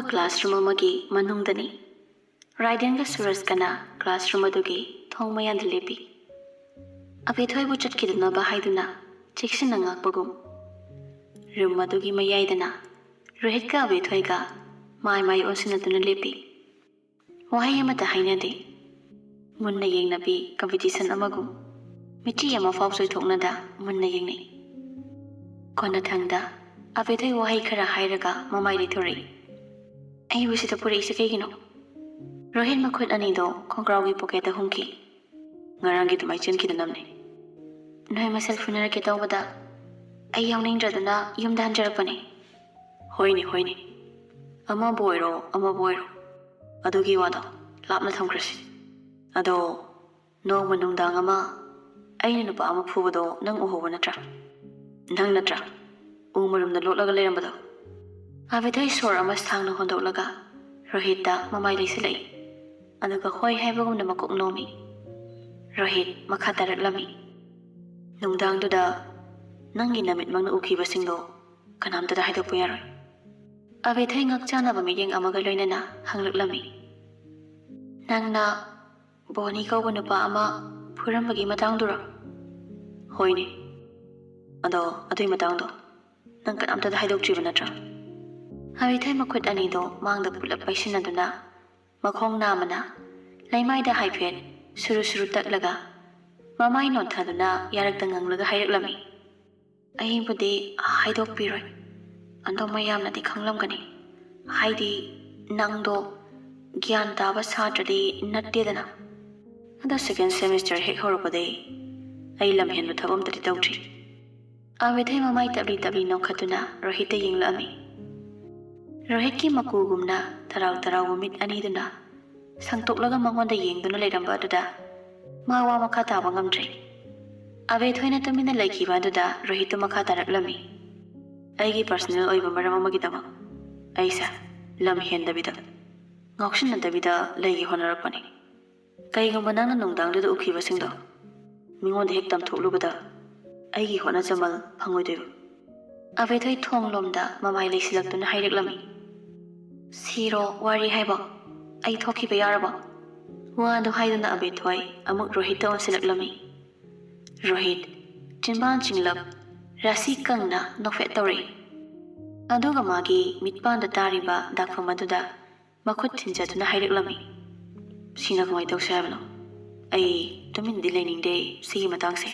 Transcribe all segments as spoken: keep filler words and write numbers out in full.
Classroom ꯑꯃꯒꯤ ꯃꯅꯨꯡꯗꯅꯤ꯫ ꯔꯥꯏꯗꯦꯟꯒ ꯁꯨꯔꯖꯀꯅ classroom ꯑꯗꯨꯒꯤ ꯊꯣꯡ ꯃꯌꯥꯗ ꯂꯦꯞꯄꯤ꯫ ꯑꯕꯦꯊꯣꯏꯕꯨ ꯆꯠꯈꯤꯗꯅꯕ ꯍꯥꯏꯗꯨꯅ ꯆꯦꯛꯁꯤꯟꯅ ꯉꯥꯛꯄꯒꯨꯝ꯫ ꯔꯨꯝ ꯑꯗꯨꯒꯤ ꯃꯌꯥꯏꯗꯅ ꯔꯣꯍꯤꯠꯀ ꯑꯕꯦꯊꯣꯏꯒ ꯃꯥꯏ ꯃꯥꯏ ꯑꯣꯟꯁꯤꯟꯅꯗꯨꯅ ꯂꯦꯞꯄꯤ꯫ ꯋꯥꯍꯩ ꯑꯃꯠꯇ ꯍꯥꯏꯅꯗꯦ꯫ ꯃꯨꯟꯅ ꯌꯦꯡꯅꯕꯤ ꯀꯝꯄꯤꯇꯤꯁꯟ ꯑꯃꯒꯨꯝ ꯃꯤꯠꯆꯤ ꯑꯃꯐꯥꯎ ꯆꯣꯏꯊꯣꯛꯅꯗ ꯃꯨꯟꯅ ꯌꯦꯡꯅꯩ꯫ ꯀꯣꯟꯅꯊꯪꯗ ꯑꯕꯦꯊꯣꯏ ꯋꯥꯍꯩ ꯈꯔ ꯍꯥꯏꯔꯒ ꯃꯃꯥꯏ ꯂꯩꯊꯣꯔꯛꯏ꯫ "ꯑꯩꯕꯨ ꯁꯤꯗ ꯄꯨꯔꯛꯏꯁꯦ ꯀꯩꯒꯤꯅꯣ?" ꯔꯣꯍꯤꯠ ꯃꯈꯨꯠ ꯑꯅꯤꯗꯣ ꯈꯣꯡꯒ꯭ꯔꯥꯎꯒꯤ ꯄꯣꯀꯦꯠꯇ ꯍꯨꯝꯈꯤ꯫ "ꯉꯔꯥꯡꯒꯤ ꯑꯗꯨꯃꯥꯏ ꯆꯦꯟꯈꯤꯗꯅꯕꯅꯦ꯫ ꯅꯣꯏ ꯃꯁꯦꯜ ꯐꯨꯅꯔꯛꯀꯦ ꯇꯧꯕꯗ ꯑꯩ ꯌꯥꯎꯅꯤꯡꯗ꯭ꯔꯗꯨꯅ ꯌꯨꯝꯗ ꯍꯟꯖꯔꯛꯄꯅꯦ꯫" "ꯍꯣꯏꯅꯦ, ꯍꯣꯏꯅꯦ꯫ ꯑꯃꯕꯨ ꯑꯣꯏꯔꯣ, ꯑꯃꯕꯨ ꯑꯣꯏꯔꯣ, ꯑꯗꯨꯒꯤ ꯋꯥꯗꯣ ꯂꯥꯞꯅ ꯊꯝꯈ꯭ꯔꯁꯤ꯫ ꯑꯗꯣ ꯅꯣꯡꯃ ꯅꯨꯡꯗꯥꯡ ꯑꯃ ꯑꯩꯅ ꯅꯨꯄꯥ ꯑꯃ ꯐꯨꯕꯗꯣ ꯅꯪ ꯎꯍꯧꯕ ꯅꯠꯇ꯭ꯔꯥ? ꯅꯪ ꯅꯠꯇ꯭ꯔꯥ ꯎ ꯃꯔꯨꯝꯗ ꯂꯣꯠꯂꯒ ꯂꯩꯔꯝꯕꯗꯣ?" ꯑꯕꯦꯊꯣꯏ ꯁꯣꯔ ꯑꯃ ꯁꯥꯡꯅ ꯍꯣꯟꯗꯣꯛꯂꯒ ꯔꯣꯍꯤꯠꯇ ꯃꯃꯥꯏ ꯂꯩꯁꯤꯜꯂꯛꯏ꯫ ꯑꯗꯨꯒ ꯍꯣꯏ ꯍꯥꯏꯕꯒꯨꯝꯅ ꯃꯀꯣꯛ ꯅꯣꯝꯃꯤ꯫ ꯔꯣꯍꯤꯠ ꯃꯈꯥ ꯇꯥꯔꯛꯂꯝꯃꯤ꯫ "ꯅꯨꯡꯗꯥꯡꯗꯨꯗ ꯅꯪꯒꯤ ꯅꯃꯤꯠꯃꯛꯅ ꯎꯈꯤꯕꯁꯤꯡꯗꯣ ꯀꯅꯥꯝꯇꯗ ꯍꯥꯏꯗꯣꯛꯄ ꯌꯥꯔꯣꯏ꯫" ꯑꯕꯦꯊꯣꯏ ꯉꯛ ꯆꯥꯟꯅꯕ ꯃꯤꯠꯌꯦꯡ ꯑꯃꯒ ꯂꯣꯏꯅꯅ ꯍꯪꯂꯛꯂꯝꯃꯤ꯫ "ꯅꯪꯅ ꯕꯣꯅꯤ ꯀꯧꯕ ꯅꯨꯄꯥ ꯑꯃ ꯐꯨꯔꯝꯕꯒꯤ ꯃꯇꯥꯡꯗꯨꯔꯣ?" "ꯍꯣꯏꯅꯦ꯫ ꯑꯗꯣ ꯑꯗꯨꯏ ꯃꯇꯥꯡꯗꯣ ꯅꯪ ꯀꯅꯥꯝꯇꯗ ꯍꯥꯏꯗꯣꯛꯇ꯭ꯔꯤꯕ ꯅꯠꯇ꯭ꯔꯥ?" ꯑꯕꯦꯊꯣꯏ ꯃꯈꯨꯠ ꯑꯅꯤꯗꯣ ꯃꯥꯡꯗ ꯄꯨꯂꯞ ꯄꯩꯁꯤꯟꯅꯗꯨꯅ ꯃꯈꯣꯡ ꯅꯥꯝꯃꯅ ꯂꯩꯃꯥꯏꯗ ꯍꯥꯏꯐꯦꯠ ꯁꯨꯔꯨ ꯁꯨꯔꯨ ꯇꯛꯂꯒ ꯃꯃꯥꯏ ꯅꯣꯟꯊꯗꯨꯅ ꯌꯥꯔꯛꯇ ꯉꯪꯂꯒ ꯍꯥꯏꯔꯛꯂꯝꯃꯤ꯫ "ꯑꯩꯕꯨꯗꯤ ꯍꯥꯏꯗꯣꯛꯄꯤꯔꯣꯏ꯫ ꯑꯗꯣ ꯃꯌꯥꯝꯅꯗꯤ ꯈꯪꯂꯝꯒꯅꯤ꯫ ꯍꯥꯏꯗꯤ ꯅꯪꯗꯣ ꯒ꯭ꯌꯥꯟ ꯇꯥꯕ ꯁꯥꯇ꯭ꯔꯗꯤ ꯅꯠꯇꯦꯗꯅ꯫ ꯑꯗꯣ ꯁꯦꯀꯦꯟ ꯁꯦꯃꯤꯁꯇꯔ ꯍꯦꯛ ꯍꯧꯔꯛꯄꯗꯩ ꯑꯩ ꯂꯝ ꯍꯦꯟꯕ ꯊꯕꯛ ꯑꯝꯇꯗꯤ ꯇꯧꯗ꯭ꯔꯤ꯫" ꯑꯕꯦꯊꯣꯏ ꯃꯃꯥꯏ ꯇꯞꯂꯤ ꯇꯞꯂꯤ ꯅꯣꯛꯈꯠꯇꯨꯅ ꯔꯣꯍꯤꯠꯇ ꯌꯦꯡꯂꯛꯑꯝꯃꯤ꯫ ꯔꯣꯍꯤꯠꯀꯤ ꯃꯀꯨꯒꯨꯝꯅ ꯇꯔꯥꯎ ꯇꯔꯥꯎꯕ ꯃꯤꯠ ꯑꯅꯤꯗꯨꯅ ꯁꯪꯇꯣꯛꯂꯒ ꯃꯉꯣꯟꯗ ꯌꯦꯡꯗꯨꯅ ꯂꯩꯔꯝꯕ ꯑꯗꯨꯗ ꯃꯥ ꯋꯥ ꯃꯈꯥ ꯇꯥꯕ ꯉꯝꯗ꯭ꯔꯦ꯫ ꯑꯕꯦꯊꯣꯏꯅ ꯇꯨꯃꯤꯟꯅ ꯂꯩꯈꯤꯕ ꯑꯗꯨꯗ ꯔꯣꯍꯤꯠꯇꯨ ꯃꯈꯥ ꯇꯥꯔꯛꯂꯝꯃꯤ꯫ "ꯑꯩꯒꯤ ꯄꯔꯁꯅꯦꯜ ꯑꯣꯏꯕ ꯃꯔꯝ ꯑꯃꯒꯤꯗꯃꯛ ꯑꯩꯁꯦ ꯂꯝ ꯍꯦꯟꯗꯕꯤꯗ, ꯉꯥꯎꯁꯤꯟꯅꯗꯕꯤꯗ ꯂꯩꯒꯦ ꯍꯣꯠꯅꯔꯛꯄꯅꯤ꯫ ꯀꯩꯒꯨꯝꯕ ꯅꯪꯅ ꯅꯨꯡꯗꯥꯡꯗꯨꯗ ꯎꯈꯤꯕꯁꯤꯡꯗꯣ ꯃꯤꯉꯣꯟꯗ ꯍꯦꯛ ꯇꯝꯊꯣꯛꯂꯨꯕꯗ ꯑꯩꯒꯤ ꯍꯣꯠꯅꯖꯃꯜ ꯐꯪꯉꯣꯏꯗꯣꯏꯕ꯫" ꯑꯕꯦꯊꯣꯏ ꯊꯣꯡ ꯂꯣꯝꯗ ꯃꯃꯥꯏ ꯂꯩꯁꯤꯜꯂꯛꯇꯨꯅ ꯍꯥꯏꯔꯛꯂꯝꯃꯤ꯫ "ꯁꯤꯔꯣ ꯋꯥꯔꯤ ꯍꯥꯏꯕꯣ? ꯑꯩ ꯊꯣꯛꯈꯤꯕ ꯌꯥꯔꯕꯣ?" ꯋꯥꯗꯣ ꯍꯥꯏꯗꯨꯅ ꯑꯕꯦꯊꯣꯏ ꯑꯃꯨꯛ ꯔꯣꯍꯤꯠꯇ ꯑꯣꯟꯁꯤꯜꯂꯛꯂꯝꯃꯤ꯫ ꯔꯣꯍꯤꯠ, ꯆꯤꯟꯕꯥꯟ ꯆꯤꯡꯂꯞ, ꯔꯥꯁꯤ ꯀꯪꯅ ꯅꯣꯛꯐꯦꯠ ꯇꯧꯔꯛꯏ꯫ ꯑꯗꯨꯒ ꯃꯥꯒꯤ ꯃꯤꯠꯄꯥꯟꯗ ꯇꯥꯔꯤꯕ ꯗꯥꯛꯐꯝ ꯑꯗꯨꯗ ꯃꯈꯨꯠ ꯊꯤꯟꯖꯗꯨꯅ ꯍꯥꯏꯔꯛꯂꯝꯃꯤ, "ꯁꯤꯅ ꯀꯃꯥꯏ ꯇꯧꯁꯦ ꯍꯥꯏꯕꯅꯣ? ꯑꯩ ꯇꯨꯃꯤꯟꯗꯤ ꯂꯩꯅꯤꯡꯗꯦ ꯁꯤꯒꯤ ꯃꯇꯥꯡꯁꯦ꯫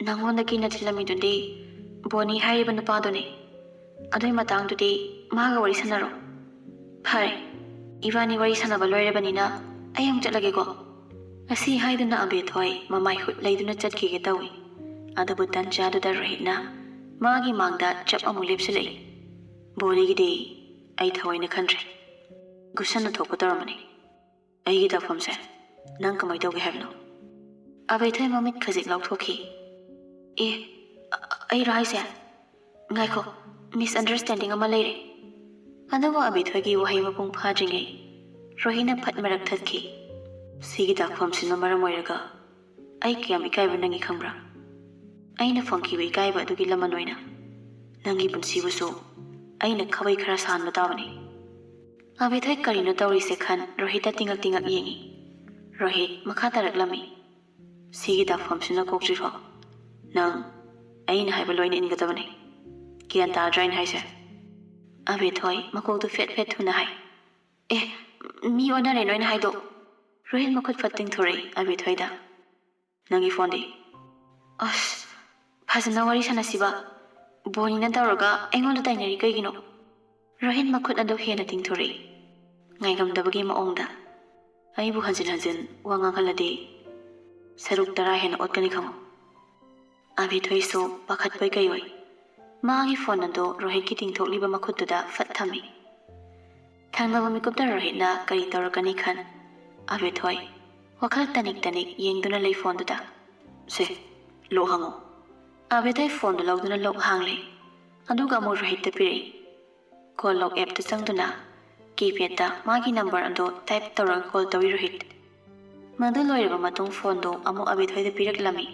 ꯅꯪꯉꯣꯟꯗ ꯀꯤꯅ ꯊꯤꯜꯂꯝꯃꯤꯗꯨꯗꯤ ꯕꯣꯅꯤ ꯍꯥꯏꯔꯤꯕ ꯅꯨꯄꯥꯗꯨꯅꯤ꯫ ꯑꯗꯨꯏ ꯃꯇꯥꯡꯗꯨꯗꯤ ꯃꯥꯒ ꯋꯥꯔꯤ ꯁꯥꯟꯅꯔꯣ꯫ ꯐꯔꯦ, ꯏꯕꯥꯅꯤ ꯋꯥꯔꯤ ꯁꯥꯟꯅꯕ ꯂꯣꯏꯔꯕꯅꯤꯅ ꯑꯩ ꯑꯃꯨꯛ ꯆꯠꯂꯒꯦꯀꯣ꯫" ꯑꯁꯤ ꯍꯥꯏꯗꯨꯅ ꯑꯕꯦꯊꯣꯏ ꯃꯃꯥꯏ ꯍꯨꯠ ꯂꯩꯗꯨꯅ ꯆꯠꯈꯤꯒꯦ ꯇꯧꯏ꯫ ꯑꯗꯨꯕꯨ ꯇꯟꯖꯥꯗꯨꯗ ꯔꯣꯍꯤꯠꯅ ꯃꯥꯒꯤ ꯃꯥꯡꯗ ꯆꯞ ꯑꯃꯨꯛ ꯂꯦꯞꯁꯤꯜꯂꯛꯏ꯫ "ꯕꯣꯅꯤꯒꯤꯗꯤ ꯑꯩ ꯊꯑꯣꯏꯅ ꯈꯟꯗ꯭ꯔꯦ꯫ ꯒꯨꯁꯟꯅ ꯊꯣꯛꯄ ꯇꯧꯔꯝꯕꯅꯤ꯫ ꯑꯩꯒꯤ ꯗꯥꯛꯐꯝꯁꯦ ꯅꯪ ꯀꯃꯥꯏ ꯇꯧꯒꯦ ꯍꯥꯏꯕꯅꯣ?" ꯑꯕꯦꯊꯣꯏ ꯃꯃꯤꯠ ꯈꯖꯤꯛ ꯂꯥꯎꯊꯣꯛꯈꯤ꯫ "ꯑꯦ, ꯑ-, ꯑꯩꯔꯣ ꯍꯥꯏꯁꯦ? ꯉꯥꯏꯈꯣ, ꯃꯤꯁꯑꯟꯗꯔꯁ꯭ꯇꯦꯟꯗꯤꯡ ꯑꯃ ꯂꯩꯔꯦ꯫" ꯑꯗꯨꯕꯨ ꯑꯕꯦꯊꯣꯏꯒꯤ ꯋꯥꯍꯩ ꯃꯄꯨꯡ ꯐꯥꯗ꯭ꯔꯤꯉꯩ ꯔꯣꯍꯤꯠꯅ ꯐꯠ ꯃꯔꯛ ꯊꯠꯈꯤ꯫ "ꯁꯤꯒꯤ ꯗꯥꯛꯐꯝꯁꯤꯅ ꯃꯔꯝ ꯑꯣꯏꯔꯒ ꯑꯩ ꯀꯌꯥꯝ ꯏꯀꯥꯏꯕ ꯅꯪꯉꯤ ꯈꯪꯕ꯭ꯔꯥ? ꯑꯩꯅ ꯐꯪꯈꯤꯕ ꯏꯀꯥꯏꯕ ꯑꯗꯨꯒꯤ ꯂꯃꯟ ꯑꯣꯏꯅ ꯅꯪꯒꯤ ꯄꯨꯟꯁꯤꯕꯨꯁꯨ ꯑꯩꯅ ꯈꯥꯕꯩ ꯈꯔ ꯁꯥꯍꯟꯕ ꯇꯥꯕꯅꯤ꯫" ꯑꯕꯦꯊꯣꯏ ꯀꯔꯤꯅꯣ ꯇꯧꯔꯤꯁꯦ ꯈꯟ ꯔꯣꯍꯤꯠꯇ ꯇꯤꯡꯉꯛ ꯇꯤꯡꯉꯛ ꯌꯦꯡꯉꯤ꯫ ꯔꯣꯍꯤꯠ ꯃꯈꯥ ꯇꯥꯔꯛꯂꯝꯃꯤ, "ꯁꯤꯒꯤ ꯗꯥꯛꯐꯝꯁꯤꯅ ꯀꯣꯛꯇ꯭ꯔꯤꯐꯥꯎ ꯅꯪ ꯑꯩꯅ ꯍꯥꯏꯕ ꯂꯣꯏꯅ ꯏꯟꯒꯗꯕꯅꯤ꯫ ꯒ꯭ꯌꯥꯟ ꯇꯥꯗ꯭ꯔꯥ ꯑꯩꯅ ꯍꯥꯏꯁꯦ?" ꯑꯕꯦꯊꯣꯏ ꯃꯀꯣꯛꯇꯨ ꯐꯦꯠ ꯐꯦꯠ ꯊꯨꯅ ꯍꯥꯏ꯫ "ꯑꯦ, ꯃꯤ ꯑꯣꯟꯅꯔꯦ ꯅꯣꯏꯅ ꯍꯥꯏꯗꯣ꯫" ꯔꯣꯍꯤꯠ ꯃꯈꯨꯠ ꯐꯠ ꯇꯤꯡꯊꯣꯔꯛꯏ ꯑꯕꯦꯊꯣꯏꯗ꯫ "ꯅꯪꯒꯤ ꯐꯣꯟꯗꯤ?" "ꯑꯁ, ꯐꯖꯅ ꯋꯥꯔꯤ ꯁꯥꯟꯅꯁꯤꯕ꯫ ꯕꯣꯅꯤꯅ ꯇꯧꯔꯒ ꯑꯩꯉꯣꯟꯗ ꯇꯥꯏꯅꯔꯤ ꯀꯩꯒꯤꯅꯣ?" ꯔꯣꯍꯤꯠ ꯃꯈꯨꯠ ꯑꯗꯨ ꯍꯦꯟꯅ ꯇꯤꯡꯊꯣꯔꯛꯏ, ꯉꯥꯏꯉꯝꯗꯕꯒꯤ ꯃꯑꯣꯡꯗ꯫ "ꯑꯩꯕꯨ ꯍꯟꯖꯤꯟ ꯍꯟꯖꯤꯟ ꯋꯥ ꯉꯥꯡꯍꯜꯂꯗꯤ ꯁꯔꯨꯛ ꯇꯔꯥ ꯍꯦꯟꯅ ꯑꯣꯠꯀꯅꯤ ꯈꯪꯉꯨ꯫" ꯑꯕꯦꯊꯣꯏꯁꯨ ꯄꯥꯈꯠꯄꯣꯏ ꯀꯩꯑꯣꯏ ꯃꯥꯒꯤ ꯐꯣꯟ ꯑꯗꯨ ꯔꯣꯍꯤꯠꯀꯤ ꯇꯤꯡꯊꯣꯛꯂꯤꯕ ꯃꯈꯨꯠꯇꯨꯗ ꯐꯠ ꯊꯝꯃꯤ꯫ ꯊꯪꯅꯕ ꯃꯤꯀꯨꯞꯇ ꯔꯣꯍꯤꯠꯅ ꯀꯔꯤ ꯇꯧꯔꯛꯀꯅꯤ ꯈꯟ ꯑꯕꯦꯊꯣꯏ ꯋꯥꯈꯜ ꯇꯅꯤꯛ ꯇꯅꯤꯛ ꯌꯦꯡꯗꯨꯅ ꯂꯩ ꯐꯣꯟꯗꯨꯗ꯫ "ꯁꯦ, ꯂꯣꯛ ꯍꯥꯡꯉꯣ꯫" ꯑꯕꯦꯊꯣꯏ ꯐꯣꯟꯗꯨ ꯂꯧꯗꯨꯅ ꯂꯣꯛ ꯍꯥꯡꯂꯦ꯫ ꯑꯗꯨꯒ ꯑꯃꯨꯛ ꯔꯣꯍꯤꯠꯇ ꯄꯤꯔꯛꯏ꯫ ꯀꯣꯜ ꯂꯣꯛ ꯑꯦꯞꯇ ꯆꯪꯗꯨꯅ ꯀꯤꯄꯦꯗꯇ ꯃꯥꯒꯤ ꯅꯝꯕꯔ ꯑꯗꯨ ꯇꯥꯏꯞ ꯇꯧꯔꯒ ꯀꯣꯜ ꯇꯧꯏ ꯔꯣꯍꯤꯠ꯫ ꯃꯗꯨ ꯂꯣꯏꯔꯕ ꯃꯇꯨꯡ ꯐꯣꯟꯗꯨ ꯑꯃꯨꯛ ꯑꯕꯦꯊꯣꯏꯗ ꯄꯤꯔꯛꯂꯝꯃꯤ꯫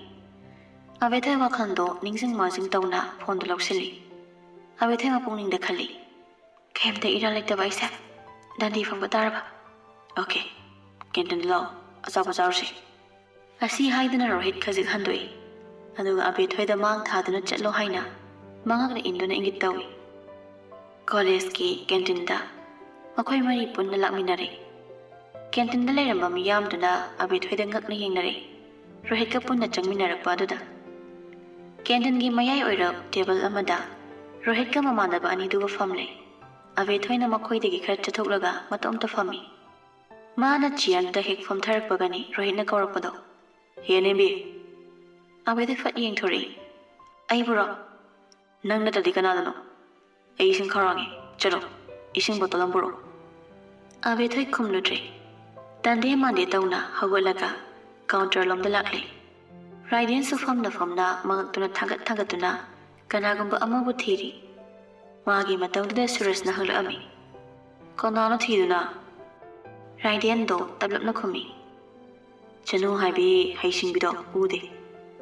ꯑꯕꯦꯊꯣꯏ ꯋꯥꯈꯜꯗꯨ ꯅꯤꯡꯁꯤꯡ ꯃꯥꯡꯖꯤꯡ ꯇꯧꯅ ꯐꯣꯟꯗꯨ ꯂꯧꯁꯤꯜꯂꯤ꯫ ꯑꯕꯦꯊꯣꯏ ꯃꯄꯨꯛꯅꯤꯡꯗ ꯈꯜꯂꯤ, ꯀꯩꯝꯇ ꯏꯔꯥ ꯂꯩꯇꯕ ꯑꯩꯁꯦ꯫ ꯗꯟꯗꯤ ꯐꯪꯕ ꯇꯥꯔꯕ? ꯑꯣꯀꯦ, ꯀꯦꯟꯇꯤꯟꯗ ꯂꯥꯛꯑꯣ, ꯑꯆꯥꯄꯣꯠ ꯆꯥꯔꯨꯁꯦ꯫ ꯑꯁꯤ ꯍꯥꯏꯗꯨꯅ ꯔꯣꯍꯤꯠ ꯈꯖꯤꯛ ꯍꯟꯗꯣꯛꯏ꯫ ꯑꯗꯨꯒ ꯑꯕꯦꯊꯣꯏꯗ ꯃꯥꯡ ꯊꯥꯗꯨꯅ ꯆꯠꯂꯣ ꯍꯥꯏꯅ ꯃꯉꯛꯅ ꯏꯟꯗꯨꯅ ꯏꯪꯒꯤꯠ ꯇꯧꯏ꯫ ꯀꯣꯂꯦꯖꯀꯤ ꯀꯦꯟꯇꯤꯟꯗ ꯃꯈꯣꯏ ꯃꯔꯤ ꯄꯨꯟꯅ ꯂꯥꯛꯃꯤꯟꯅꯔꯦ꯫ ꯀꯦꯟꯇꯤꯟꯗ ꯂꯩꯔꯝꯕ ꯃꯤꯌꯥꯝꯗꯨꯅ ꯑꯕꯦꯊꯣꯏꯗ ꯉꯛꯅ ꯌꯦꯡꯅꯔꯦ꯫ ꯔꯣꯍꯤꯠꯀ ꯄꯨꯟꯅ ꯆꯪꯃꯤꯟꯅꯔꯛꯄ ꯑꯗꯨꯗ꯫ ꯀꯦꯟꯇꯤꯟꯒꯤ ꯃꯌꯥꯏ ꯑꯣꯏꯔꯞ ꯇꯦꯕꯜ ꯑꯃꯗ ꯔꯣꯍꯤꯠꯀ ꯃꯃꯥꯟꯅꯕ ꯑꯅꯤꯗꯨꯒ ꯐꯝꯂꯦ꯫ ꯑꯕꯦꯊꯣꯏꯅ ꯃꯈꯣꯏꯗꯒꯤ ꯈꯔ ꯆꯠꯊꯣꯛꯂꯒ ꯃꯇꯣꯝꯇ ꯐꯝꯃꯤ꯫ ꯃꯥꯅ ꯆꯤꯌꯔꯗ ꯍꯦꯛ ꯐꯝꯊꯔꯛꯄꯒꯅꯤ ꯔꯣꯍꯤꯠꯅ ꯀꯧꯔꯛꯄꯗꯣ, "ꯍꯦ ꯅꯦꯝꯕꯤ!" ꯑꯕꯦꯊꯣꯏ ꯐꯠ ꯌꯦꯡꯊꯣꯔꯛꯏ꯫ "ꯑꯩꯕꯨꯔꯣ? ꯅꯪ ꯅꯠꯇ꯭ꯔꯗꯤ ꯀꯅꯥꯗꯅꯣ? ꯑꯩ ꯏꯁꯤꯡ ꯈꯧꯔꯥꯡꯉꯦ꯫ ꯆꯠꯂꯣ, ꯏꯁꯤꯡ ꯕꯣꯇꯜ ꯑꯃ ꯄꯨꯔꯛꯑꯣ꯫" ꯑꯕꯦꯊꯣꯏ ꯈꯨꯝꯂꯨꯗ꯭ꯔꯦ꯫ ꯇꯟꯗꯦ ꯃꯥꯟꯗꯦ ꯇꯧꯅ ꯍꯧꯒꯠꯂꯒ ꯀꯥꯎꯟꯇꯔ ꯂꯣꯝꯗ ꯂꯥꯛꯂꯦ꯫ ꯔꯥꯏꯗꯦꯟꯁꯨ ꯐꯝꯅ ꯐꯝꯅ ꯃꯉꯛꯇꯨꯅ ꯊꯥꯡꯒꯠ ꯊꯥꯡꯒꯠꯇꯨꯅ ꯀꯅꯥꯒꯨꯝꯕ ꯑꯃꯕꯨ ꯊꯤꯔꯤ꯫ ꯃꯥꯒꯤ ꯃꯇꯧꯗꯨꯗ ꯁꯨꯔꯖꯅ ꯍꯪꯂꯛꯑꯝꯃꯤ, "ꯀꯅꯥꯅꯣ ꯊꯤꯗꯨꯅ?" ꯔꯥꯏꯗꯦꯟꯗꯣ ꯇꯞꯂꯞꯅ ꯈꯨꯝꯃꯤ, "ꯆꯅꯨ ꯍꯥꯏꯕꯤ ꯍꯩꯁꯤꯡꯕꯤꯗꯣ ꯎꯗꯦ꯫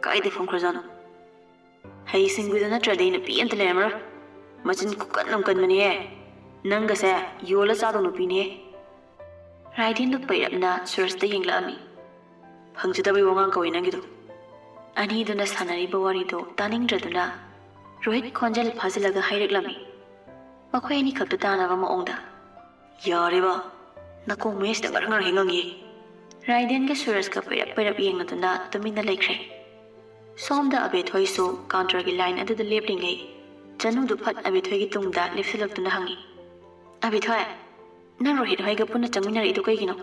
ꯀꯥꯏꯗ ꯐꯝꯈ꯭ꯔꯖꯥꯠꯅꯣ?" "ꯍꯩꯁꯤꯡꯕꯤꯗꯣ ꯅꯠꯇ꯭ꯔꯗꯤ ꯅꯨꯄꯤ ꯑꯝꯇ ꯂꯩꯔꯝꯃꯔꯣꯏ꯫ ꯃꯆꯤꯟ ꯈꯨꯀꯟ ꯑꯃ ꯀꯟꯕꯅꯦꯍꯦ꯫ ꯅꯪꯒꯁꯦ ꯌꯣꯜꯂ ꯆꯥꯗꯧ ꯅꯨꯄꯤꯅꯦꯍꯦ꯫" ꯔꯥꯏꯗꯦꯟꯗꯨ ꯄꯩꯔꯞꯅ ꯁꯨꯔꯖꯇ ꯌꯦꯡꯂꯛꯑꯝꯃꯤ꯫ "ꯐꯪꯖꯗꯕꯩ ꯋꯥꯉꯥꯡ ꯀꯧꯏ ꯅꯪꯒꯤꯗꯣ꯫" ꯑꯅꯤꯗꯨꯅ ꯁꯥꯟꯅꯔꯤꯕ ꯋꯥꯔꯤꯗꯣ ꯇꯥꯅꯤꯡꯗ꯭ꯔꯗꯨꯅ ꯔꯣꯍꯤꯠ ꯈꯣꯟꯖꯦꯜ ꯐꯥꯖꯤꯜꯂꯒ ꯍꯥꯏꯔꯛꯂꯝꯃꯤ꯫ ꯃꯈꯣꯏ ꯑꯅꯤꯈꯛꯇ ꯇꯥꯅꯕ ꯃꯑꯣꯡꯗ, "ꯌꯥꯔꯦꯕ, ꯅꯀꯣꯡ ꯃꯌꯥꯁꯤꯗ ꯉꯔꯪ ꯉꯔꯪ ꯍꯦꯛ ꯉꯪꯉꯤ꯫" ꯔꯥꯏꯗꯦꯟꯒ ꯁꯨꯔꯖꯀ ꯄꯩꯔꯞ ꯄꯩꯔꯞ ꯌꯦꯡꯅꯗꯨꯅ ꯇꯨꯃꯤꯟꯅ ꯂꯩꯈ꯭ꯔꯦ꯫ ꯁꯣꯝꯗ ꯑꯕꯦꯊꯣꯏꯁꯨ ꯀꯥꯎꯟꯇꯔꯒꯤ ꯂꯥꯏꯟ ꯑꯗꯨꯗ ꯂꯦꯞꯂꯤꯉꯩ ꯆꯅꯨꯗꯨ ꯐꯠ ꯑꯕꯦꯊꯣꯏꯒꯤ ꯇꯨꯡꯗ ꯂꯦꯞꯁꯤꯜꯂꯛꯇꯨꯅ ꯍꯪꯉꯤ, "ꯑꯕꯦꯊꯣꯏ, ꯅꯪ ꯔꯣꯍꯤꯠ ꯍꯣꯏꯒ ꯄꯨꯟꯅ ꯆꯪꯃꯤꯟꯅꯔꯛꯏꯗꯨ ꯀꯩꯒꯤꯅꯣ?"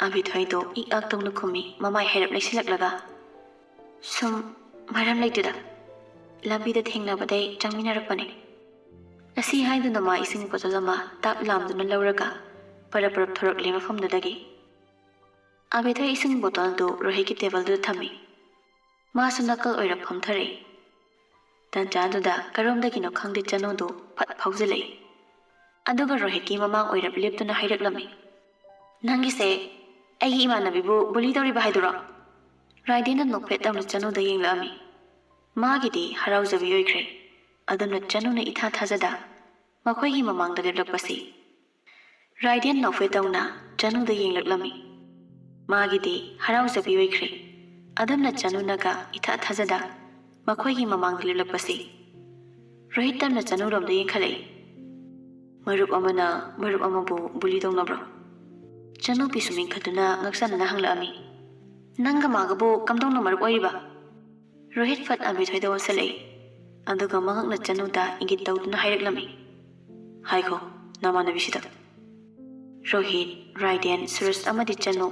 ꯑꯕꯦꯊꯣꯏꯗꯣ ꯏꯛ ꯑꯥꯛ ꯇꯧꯅ ꯈꯨꯝꯃꯤ, ꯃꯃꯥꯏ ꯍꯥꯏꯔꯞ ꯂꯩꯁꯤꯜꯂꯛꯂꯒ, "ꯁꯨꯝ ꯃꯔꯝ ꯂꯩꯇꯦꯗ, ꯂꯝꯕꯤꯗ ꯊꯦꯡꯅꯕꯗꯩ ꯆꯪꯃꯤꯟꯅꯔꯛꯄꯅꯦ꯫" ꯑꯁꯤ ꯍꯥꯏꯗꯨꯅ ꯃꯥ ꯏꯁꯤꯡ ꯕꯣꯇꯜ ꯑꯃ ꯇꯥꯛ ꯂꯥꯝꯗꯨꯅ ꯂꯧꯔꯒ ꯄꯔꯞ ꯄꯔꯞ ꯊꯣꯔꯛꯂꯦ ꯃꯐꯝꯗꯨꯗꯒꯤ꯫ ꯑꯕꯦꯊꯣꯏ ꯏꯁꯤꯡ ꯕꯣꯇꯜꯗꯨ ꯔꯣꯍꯤꯠꯀꯤ ꯇꯦꯕꯜꯗꯨꯗ ꯊꯝꯃꯤ꯫ ꯃꯥꯁꯨ ꯅꯥꯀꯜ ꯑꯣꯏꯔꯞ ꯐꯝꯊꯔꯛꯏ꯫ ꯇꯟꯖꯥꯗꯨꯗ ꯀꯔꯣꯝꯗꯒꯤꯅꯣ ꯈꯪꯗꯦ ꯆꯅꯨꯗꯨ ꯐꯠ ꯐꯥꯎꯖꯤꯜꯂꯛꯏ꯫ ꯑꯗꯨꯒ ꯔꯣꯍꯤꯠꯀꯤ ꯃꯃꯥꯡ ꯑꯣꯏꯔꯞ ꯂꯦꯞꯇꯨꯅ ꯍꯥꯏꯔꯛꯂꯝꯃꯤ, "ꯅꯪꯒꯤꯁꯦ ꯑꯩꯒꯤ ꯏꯃꯥꯟꯅꯕꯤꯕꯨ ꯕꯨꯂꯤ ꯇꯧꯔꯤꯕ ꯍꯥꯏꯗꯨꯔꯣ?" ꯔꯥꯏꯗꯦꯟꯅ ꯅꯣꯛꯐꯦꯠ ꯇꯧꯅ ꯆꯅꯨꯗ ꯌꯦꯡꯂꯛꯑꯝꯃꯤ꯫ ꯃꯥꯒꯤꯗꯤ ꯍꯔꯥꯎꯖꯕꯤ ꯑꯣꯏꯈ꯭ꯔꯦ꯫ ꯑꯗꯨꯅ ꯆꯅꯨꯅ ꯏꯊꯥ ꯊꯥꯖꯗ, ꯃꯈꯣꯏꯒꯤ ꯃꯃꯥꯡꯗ ꯂꯦꯞꯂꯛꯄꯁꯤ ꯔꯥꯏꯗꯦꯟ ꯅꯣꯛꯐꯦꯠ ꯇꯧꯅ ꯆꯅꯨꯗ ꯌꯦꯡꯂꯛꯂꯝꯃꯤ꯫ ꯃꯥꯒꯤꯗꯤ ꯍꯔꯥꯎꯖꯕꯤ ꯑꯣꯏꯈ꯭ꯔꯦ꯫ ꯑꯗꯨꯝꯅ ꯆꯅꯨꯅꯒ ꯏꯊꯥ ꯊꯥꯖꯗ ꯃꯈꯣꯏꯒꯤ ꯃꯃꯥꯡꯗ ꯂꯦꯞꯂꯛꯄꯁꯤ ꯔꯣꯍꯤꯠ ꯇꯞꯅ ꯆꯅꯨꯔꯣꯝꯗ ꯌꯦꯡꯈꯠꯂꯛꯏ꯫ "ꯃꯔꯨꯞ ꯑꯃꯅ ꯃꯔꯨꯞ ꯑꯃꯕꯨ ꯕꯨꯂꯤ ꯇꯧꯅꯕ꯭ꯔꯣ?" ꯆꯅꯨ ꯄꯤꯁꯨꯝ ꯏꯟꯈꯠꯇꯨꯅ ꯉꯛꯆꯥꯟꯅꯅ ꯍꯪꯂꯛꯑꯝꯃꯤ꯫ "ꯅꯪꯒ ꯃꯥꯒꯕꯨ ꯀꯝꯗꯧꯅ ꯃꯔꯨꯞ ꯑꯣꯏꯔꯤꯕ?" ꯔꯣꯍꯤꯠ ꯐꯠ ꯑꯕꯦꯊꯣꯏꯗ ꯑꯣꯟꯁꯤꯜꯂꯛꯏ꯫ ꯑꯗꯨꯒ ꯃꯉꯛꯅ ꯆꯅꯨꯗ ꯏꯪꯒꯤꯠ ꯇꯧꯗꯨꯅ ꯍꯥꯏꯔꯛꯂꯝꯃꯤ꯫ "ꯍꯥꯏꯈꯣ, ꯅꯃꯥꯟꯅꯕꯤꯁꯤꯗ꯫" ꯔꯣꯍꯤꯠ, ꯔꯥꯏꯗꯦꯟ, ꯁꯨꯔꯖ ꯑꯃꯗꯤ ꯆꯅꯨ,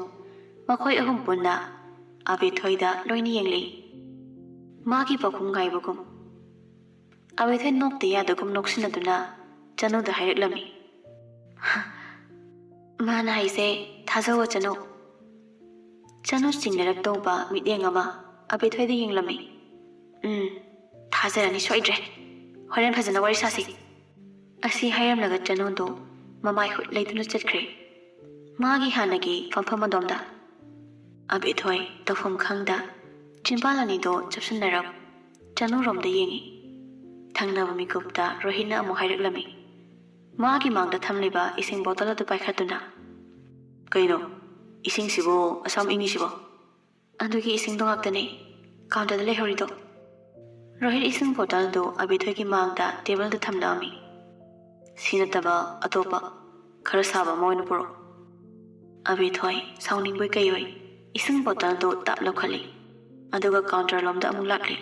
ꯃꯈꯣꯏ ꯑꯍꯨꯝ ꯄꯨꯟꯅ ꯑꯕꯦꯊꯣꯏꯗ ꯂꯣꯏꯅ ꯌꯦꯡꯂꯛꯏ꯫ ꯃꯥꯒꯤ ꯄꯥꯎꯈꯨꯝ ꯉꯥꯏꯕꯒꯨꯝ꯫ ꯑꯕꯦꯊꯣꯏ ꯅꯣꯛꯇ ꯌꯥꯗꯒꯨꯝ ꯅꯣꯛꯁꯤꯟꯅꯗꯨꯅ ꯆꯅꯨꯗ ꯍꯥꯏꯔꯛꯂꯝꯃꯤ꯫ "ꯃꯥꯅ ꯍꯥꯏꯁꯦ ꯊꯥꯖꯧꯑꯣ ꯆꯅꯨ꯫" ꯆꯅꯨ ꯆꯤꯡꯅꯔꯞ ꯇꯧꯕ ꯃꯤꯠꯌꯦꯡ ꯑꯃ ꯑꯕꯦꯊꯣꯏꯗ ꯌꯦꯡꯂꯝꯃꯤ꯫ "ꯎꯝ, ꯊꯥꯖꯔꯅꯤ ꯁꯣꯏꯗ꯭ꯔꯦ꯫ ꯍꯣꯔꯦꯟ ꯐꯖꯅ ꯋꯥꯔꯤ ꯁꯥꯁꯤ꯫" ꯑꯁꯤ ꯍꯥꯏꯔꯝꯂꯒ ꯆꯅꯨꯗꯨ ꯃꯃꯥꯏ ꯍꯨꯠ ꯂꯩꯗꯨꯅ ꯆꯠꯈ꯭ꯔꯦ꯫ ꯃꯥꯒꯤ ꯍꯥꯟꯅꯒꯤ ꯐꯝꯐꯝ ꯑꯗꯣꯝꯗ꯫ ꯑꯕꯦꯊꯣꯏ ꯇꯧꯐꯝ ꯈꯪꯗ ꯆꯤꯟꯕꯥꯜ ꯑꯅꯤꯗꯣ ꯆꯞꯁꯤꯟꯅꯔꯞ ꯆꯅꯨꯔꯣꯝꯗ ꯌꯦꯡꯉꯤ꯫ ꯊꯪꯅꯕ ꯃꯤꯀꯨꯞꯇ ꯔꯣꯍꯤꯠꯅ ꯑꯃꯨꯛ ꯍꯥꯏꯔꯛꯂꯝꯃꯤ꯫ ꯃꯥꯒꯤ ꯃꯥꯡꯗ ꯊꯝꯂꯤꯕ ꯏꯁꯤꯡ ꯕꯣꯇꯜ ꯑꯗꯨ ꯄꯥꯏꯈꯠꯇꯨꯅ, "ꯀꯩꯅꯣ? ꯏꯁꯤꯡꯁꯤꯕꯨ ꯑꯁꯥꯝ ꯏꯪꯉꯤꯁꯤꯕꯣ?" "ꯑꯗꯨꯒꯤ ꯏꯁꯤꯡꯗꯣ ꯉꯥꯛꯇꯅꯦ ꯀꯥꯎꯟꯇꯔꯗ ꯂꯩꯍꯧꯔꯤꯗꯣ꯫" ꯔꯣꯍꯤꯠ ꯏꯁꯤꯡ ꯕꯣꯇꯜꯗꯨ ꯑꯕꯦꯊꯣꯏꯒꯤ ꯃꯥꯡꯗ ꯇꯦꯕꯜꯗ ꯊꯝꯂꯛꯑꯝꯃꯤ꯫ "ꯁꯤ ꯅꯠꯇꯕ ꯑꯇꯣꯞꯄ ꯈꯔ ꯁꯥꯕ ꯑꯃ ꯑꯣꯏꯅ ꯄꯨꯔꯛꯑꯣ꯫" ꯑꯕꯦꯊꯣꯏ ꯁꯥꯎꯅꯤꯡꯕꯣꯏ ꯀꯩꯑꯣꯏ ꯏꯁꯤꯡ ꯕꯣꯇꯜꯗꯨ ꯇꯞ ꯂꯧꯈꯠꯂꯤ꯫ ꯑꯗꯨꯒ ꯀꯥꯎꯟꯇꯔ ꯂꯣꯝꯗ ꯑꯃꯨꯛ ꯂꯥꯛꯂꯤ꯫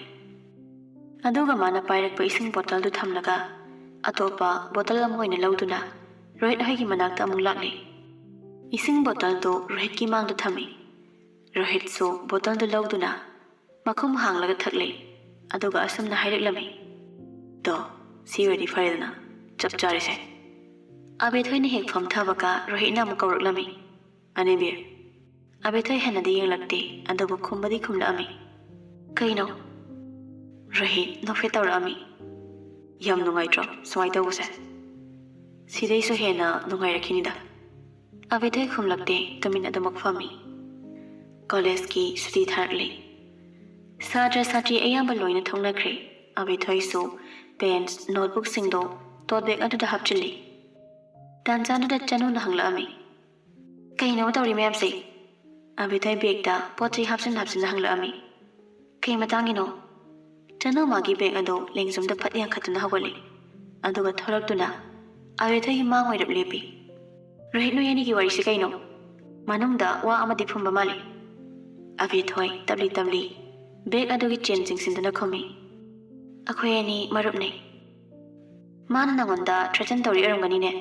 ꯑꯗꯨꯒ ꯃꯥꯅ ꯄꯥꯏꯔꯛꯄ ꯏꯁꯤꯡ ꯕꯣꯇꯜꯗꯨ ꯊꯝꯂꯒ ꯑꯇꯣꯞꯄ ꯕꯣꯇꯜ ꯑꯃ ꯑꯣꯏꯅ ꯂꯧꯗꯨꯅ ꯔꯣꯍꯤꯠ ꯍꯣꯏꯒꯤ ꯃꯅꯥꯛꯇ ꯑꯃꯨꯛ ꯂꯥꯛꯂꯤ꯫ ꯏꯁꯤꯡ ꯕꯣꯇꯜꯗꯨ ꯔꯣꯍꯤꯠꯀꯤ ꯃꯥꯡꯗ ꯊꯝꯃꯤ꯫ ꯔꯣꯍꯤꯠꯁꯨ ꯕꯣꯇꯜꯗꯨ ꯂꯧꯗꯨꯅ ꯃꯈꯨꯝ ꯍꯥꯡꯂꯒ ꯊꯛꯂꯦ꯫ ꯑꯗꯨꯒ ꯑꯁꯨꯝꯅ ꯍꯥꯏꯔꯛꯂꯝꯃꯤ, "ꯇꯣ, ꯁꯤ ꯑꯣꯏꯔꯗꯤ ꯐꯔꯦꯗꯅ, ꯆꯞ ꯆꯥꯔꯦꯁꯦ꯫" ꯑꯕꯦꯊꯣꯏꯅ ꯍꯦꯛ ꯐꯝꯊꯕꯒ ꯔꯣꯍꯤꯠꯅ ꯑꯃꯨꯛ ꯀꯧꯔꯛꯂꯝꯃꯤ, "ꯑꯅꯤꯕꯤꯔ꯫" ꯑꯕꯦꯊꯣꯏ ꯍꯦꯟꯅꯗꯤ ꯌꯦꯡꯂꯛꯇꯦ, ꯑꯗꯨꯕꯨ ꯈꯨꯝꯕꯗꯤ ꯈꯨꯝꯂꯛꯑꯝꯃꯤ꯫ "ꯀꯩꯅꯣ?" ꯔꯣꯍꯤꯠ ꯅꯣꯛꯐꯦꯠ ꯇꯧꯔꯛꯑꯝꯃꯤ꯫ "ꯌꯥꯝ ꯅꯨꯡꯉꯥꯏꯇ꯭ꯔꯣ ꯁꯨꯃꯥꯏꯅ ꯇꯧꯕꯁꯦ? ꯁꯤꯗꯩꯁꯨ ꯍꯦꯟꯅ ꯅꯨꯡꯉꯥꯏꯔꯛꯈꯤꯅꯤꯗ꯫" ꯑꯕꯦꯊꯣꯏ ꯈꯨꯝꯂꯛꯇꯦ, ꯇꯨꯃꯤꯟ ꯑꯗꯨꯃꯛ ꯐꯝꯃꯤ꯫ ꯀꯣꯂꯦꯖꯀꯤ ꯁꯨꯇꯤ ꯊꯥꯔꯛꯂꯦ꯫ ꯁꯥꯇ꯭ꯔ ꯁꯥꯇ꯭ꯔꯤ ꯑꯌꯥꯝꯕ ꯂꯣꯏꯅ ꯊꯣꯛꯅꯈ꯭ꯔꯦ꯫ ꯑꯕꯦꯊꯣꯏꯁꯨ ꯄꯦꯟꯁ, ꯅꯣꯠꯕꯨꯛꯁꯤꯡꯗꯣ ꯇꯣꯠ ꯕꯦꯒ ꯑꯗꯨꯗ ꯍꯥꯞꯆꯤꯜꯂꯤ꯫ ꯇꯥꯟꯖꯥꯗꯨꯗ ꯆꯅꯨꯅ ꯍꯪꯂꯛꯑꯝꯃꯤ, "ꯀꯩꯅꯣ ꯇꯧꯔꯤ ꯃꯌꯥꯝꯁꯦ?" ꯑꯕꯦꯊꯣꯏ ꯕꯦꯒꯇ ꯄꯣꯠ ꯆꯩ ꯍꯥꯞꯆꯤꯟ ꯍꯥꯞꯆꯤꯟꯅ ꯍꯪꯂꯛꯑꯝꯃꯤ꯫ "ꯀꯩ ꯃꯇꯥꯡꯒꯤꯅꯣ?" ꯆꯅꯨ ꯃꯥꯒꯤ ꯕꯦꯒ ꯑꯗꯨ ꯂꯦꯡꯖꯨꯝꯗ ꯐꯠ ꯌꯥꯡꯈꯠꯇꯨꯅ ꯍꯧꯒꯠꯂꯤ꯫ ꯑꯗꯨꯒ ꯊꯣꯔꯛꯇꯨꯅ ꯑꯕꯦꯊꯣꯏꯒꯤ ꯃꯥꯡ ꯑꯣꯏꯔꯞ ꯂꯦꯞꯄꯤ꯫ "ꯔꯣꯍꯤꯠ, ꯅꯣꯏ ꯑꯅꯤꯒꯤ ꯋꯥꯔꯤꯁꯤ ꯀꯩꯅꯣ?" ꯃꯅꯨꯡꯗ ꯋꯥ ꯑꯃꯗꯤ ꯐꯨꯝꯕ ꯃꯥꯜꯂꯤ꯫ ꯑꯕꯦꯊꯣꯏ ꯇꯞꯂꯤ ꯇꯞꯂꯤ ꯕꯦꯒ ꯑꯗꯨꯒꯤ ꯆꯦꯟ ꯆꯤꯡꯁꯤꯟꯗꯨꯅ ꯈꯨꯝꯃꯤ, "ꯑꯩꯈꯣꯏ ꯑꯅꯤ ꯃꯔꯨꯞꯅꯤ꯫ ꯃꯥꯅ ꯅꯉꯣꯟꯗ ꯊ꯭ꯔꯦꯇꯟ ꯇꯧꯔꯤ ꯑꯣꯏꯔꯝꯒꯅꯤꯅꯦ?"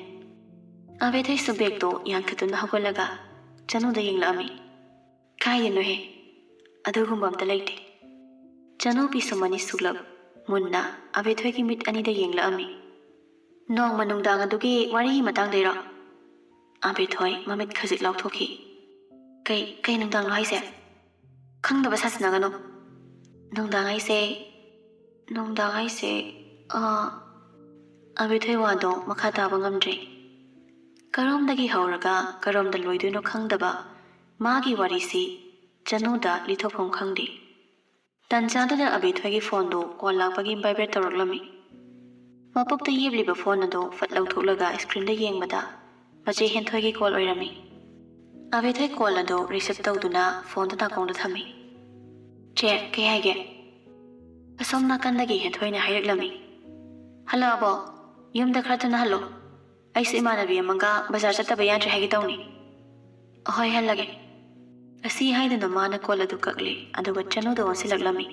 ꯑꯕꯦꯊꯣꯏꯁꯨ ꯕꯦꯒꯇꯣ ꯌꯥꯟꯈꯠꯇꯨꯅ ꯍꯧꯒꯠꯂꯒ ꯆꯅꯨꯗ ꯌꯦꯡꯂꯛꯑꯝꯃꯤ꯫ "ꯀꯥꯏꯗꯅꯣꯍꯦ? ꯑꯗꯨꯒꯨꯝꯕ ꯑꯝꯇ ꯂꯩꯇꯦ꯫" ꯆꯅꯨ ꯄꯤꯁꯨꯝ ꯑꯅꯤ ꯁꯨꯛꯂꯞ ꯃꯨꯟꯅ ꯑꯕꯦꯊꯣꯏꯒꯤ ꯃꯤꯠ ꯑꯅꯤꯗ ꯌꯦꯡꯂꯛꯑꯝꯃꯤ꯫ "ꯅꯣꯡꯃ ꯅꯨꯡꯗꯥꯡ ꯑꯗꯨꯒꯤ ꯋꯥꯔꯤꯒꯤ ꯃꯇꯥꯡꯗꯩꯔꯣ?" ꯑꯕꯦꯊꯣꯏ ꯃꯃꯤꯠ ꯈꯖꯤꯛ ꯂꯥꯎꯊꯣꯛꯈꯤ꯫ "ꯀꯩ, ꯀꯩ ꯅꯨꯡꯗꯥꯡꯅꯣ ꯍꯥꯏꯁꯦ? ꯈꯪꯗꯕ ꯁꯥꯁꯤꯟꯅꯒꯅꯨ꯫" "ꯅꯨꯡꯗꯥꯡ ꯍꯥꯏꯁꯦ, ꯅꯨꯡꯗꯥꯡ ꯍꯥꯏꯁꯦ, ꯑꯥ꯫" ꯑꯕꯦꯊꯣꯏ ꯋꯥꯗꯣ ꯃꯈꯥ ꯇꯥꯕ ꯉꯝꯗ꯭ꯔꯦ꯫ ꯀꯔꯣꯝꯗꯒꯤ ꯍꯧꯔꯒ ꯀꯔꯣꯝꯗ ꯂꯣꯏꯗꯣꯏꯅꯣ ꯈꯪꯗꯕ ꯃꯥꯒꯤ ꯋꯥꯔꯤꯁꯤ ꯆꯅꯨꯗ ꯂꯤꯊꯣꯛꯐꯝ ꯈꯪꯗꯦ꯫ ꯇꯟꯖꯥꯗꯨꯗ ꯑꯕꯦꯊꯣꯏꯒꯤ ꯐꯣꯟꯗꯨ ꯀꯣꯜ ꯂꯥꯛꯄꯒꯤ ꯚꯥꯏꯕ꯭ꯔꯦꯠ ꯇꯧꯔꯛꯂꯝꯃꯤ꯫ ꯃꯄꯨꯛꯇ ꯌꯦꯞꯂꯤꯕ ꯐꯣꯟ ꯑꯗꯨ ꯐꯠ ꯂꯧꯊꯣꯛꯂꯒ ꯁ꯭ꯀ꯭ꯔꯤꯟꯗ ꯌꯦꯡꯕꯗ ꯃꯆꯦ ꯍꯦꯟꯊꯣꯏꯒꯤ ꯀꯣꯜ ꯑꯣꯏꯔꯝꯃꯤ꯫ ꯑꯕꯦꯊꯣꯏ ꯀꯣꯜ ꯑꯗꯨ ꯔꯤꯁꯤꯞ ꯇꯧꯗꯨꯅ ꯐꯣꯟꯗꯨ ꯅꯥꯀꯣꯡꯗ ꯊꯝꯃꯤ꯫ "ꯆꯦ, ꯀꯩ ꯍꯥꯏꯒꯦ?" ꯑꯁꯣꯝ ꯅꯥꯀꯟꯗꯒꯤ ꯍꯦꯟꯊꯣꯏꯅ ꯍꯥꯏꯔꯛꯂꯝꯃꯤ꯫ "ꯍꯜꯂꯛꯑꯕꯣ? ꯌꯨꯝꯗ ꯈꯔ ꯊꯨꯅ ꯍꯜꯂꯣ꯫ ꯑꯩꯁꯨ ꯏꯃꯥꯟꯅꯕꯤ ꯑꯃꯒ ꯕꯖꯥꯔ ꯆꯠꯇꯕ ꯌꯥꯗ꯭ꯔꯦ ꯍꯥꯏꯒꯦ ꯇꯧꯅꯤ꯫" "ꯑꯍꯣꯏ, ꯍꯜꯂꯒꯦ꯫" ꯑꯁꯤ ꯍꯥꯏꯗꯨꯅ ꯃꯥꯅ ꯀꯣꯜ ꯑꯗꯨ ꯀꯛꯂꯦ, ꯑꯗꯨꯒ ꯆꯅꯨꯗ ꯑꯣꯟꯁꯤꯜꯂꯛꯂꯝꯃꯤ꯫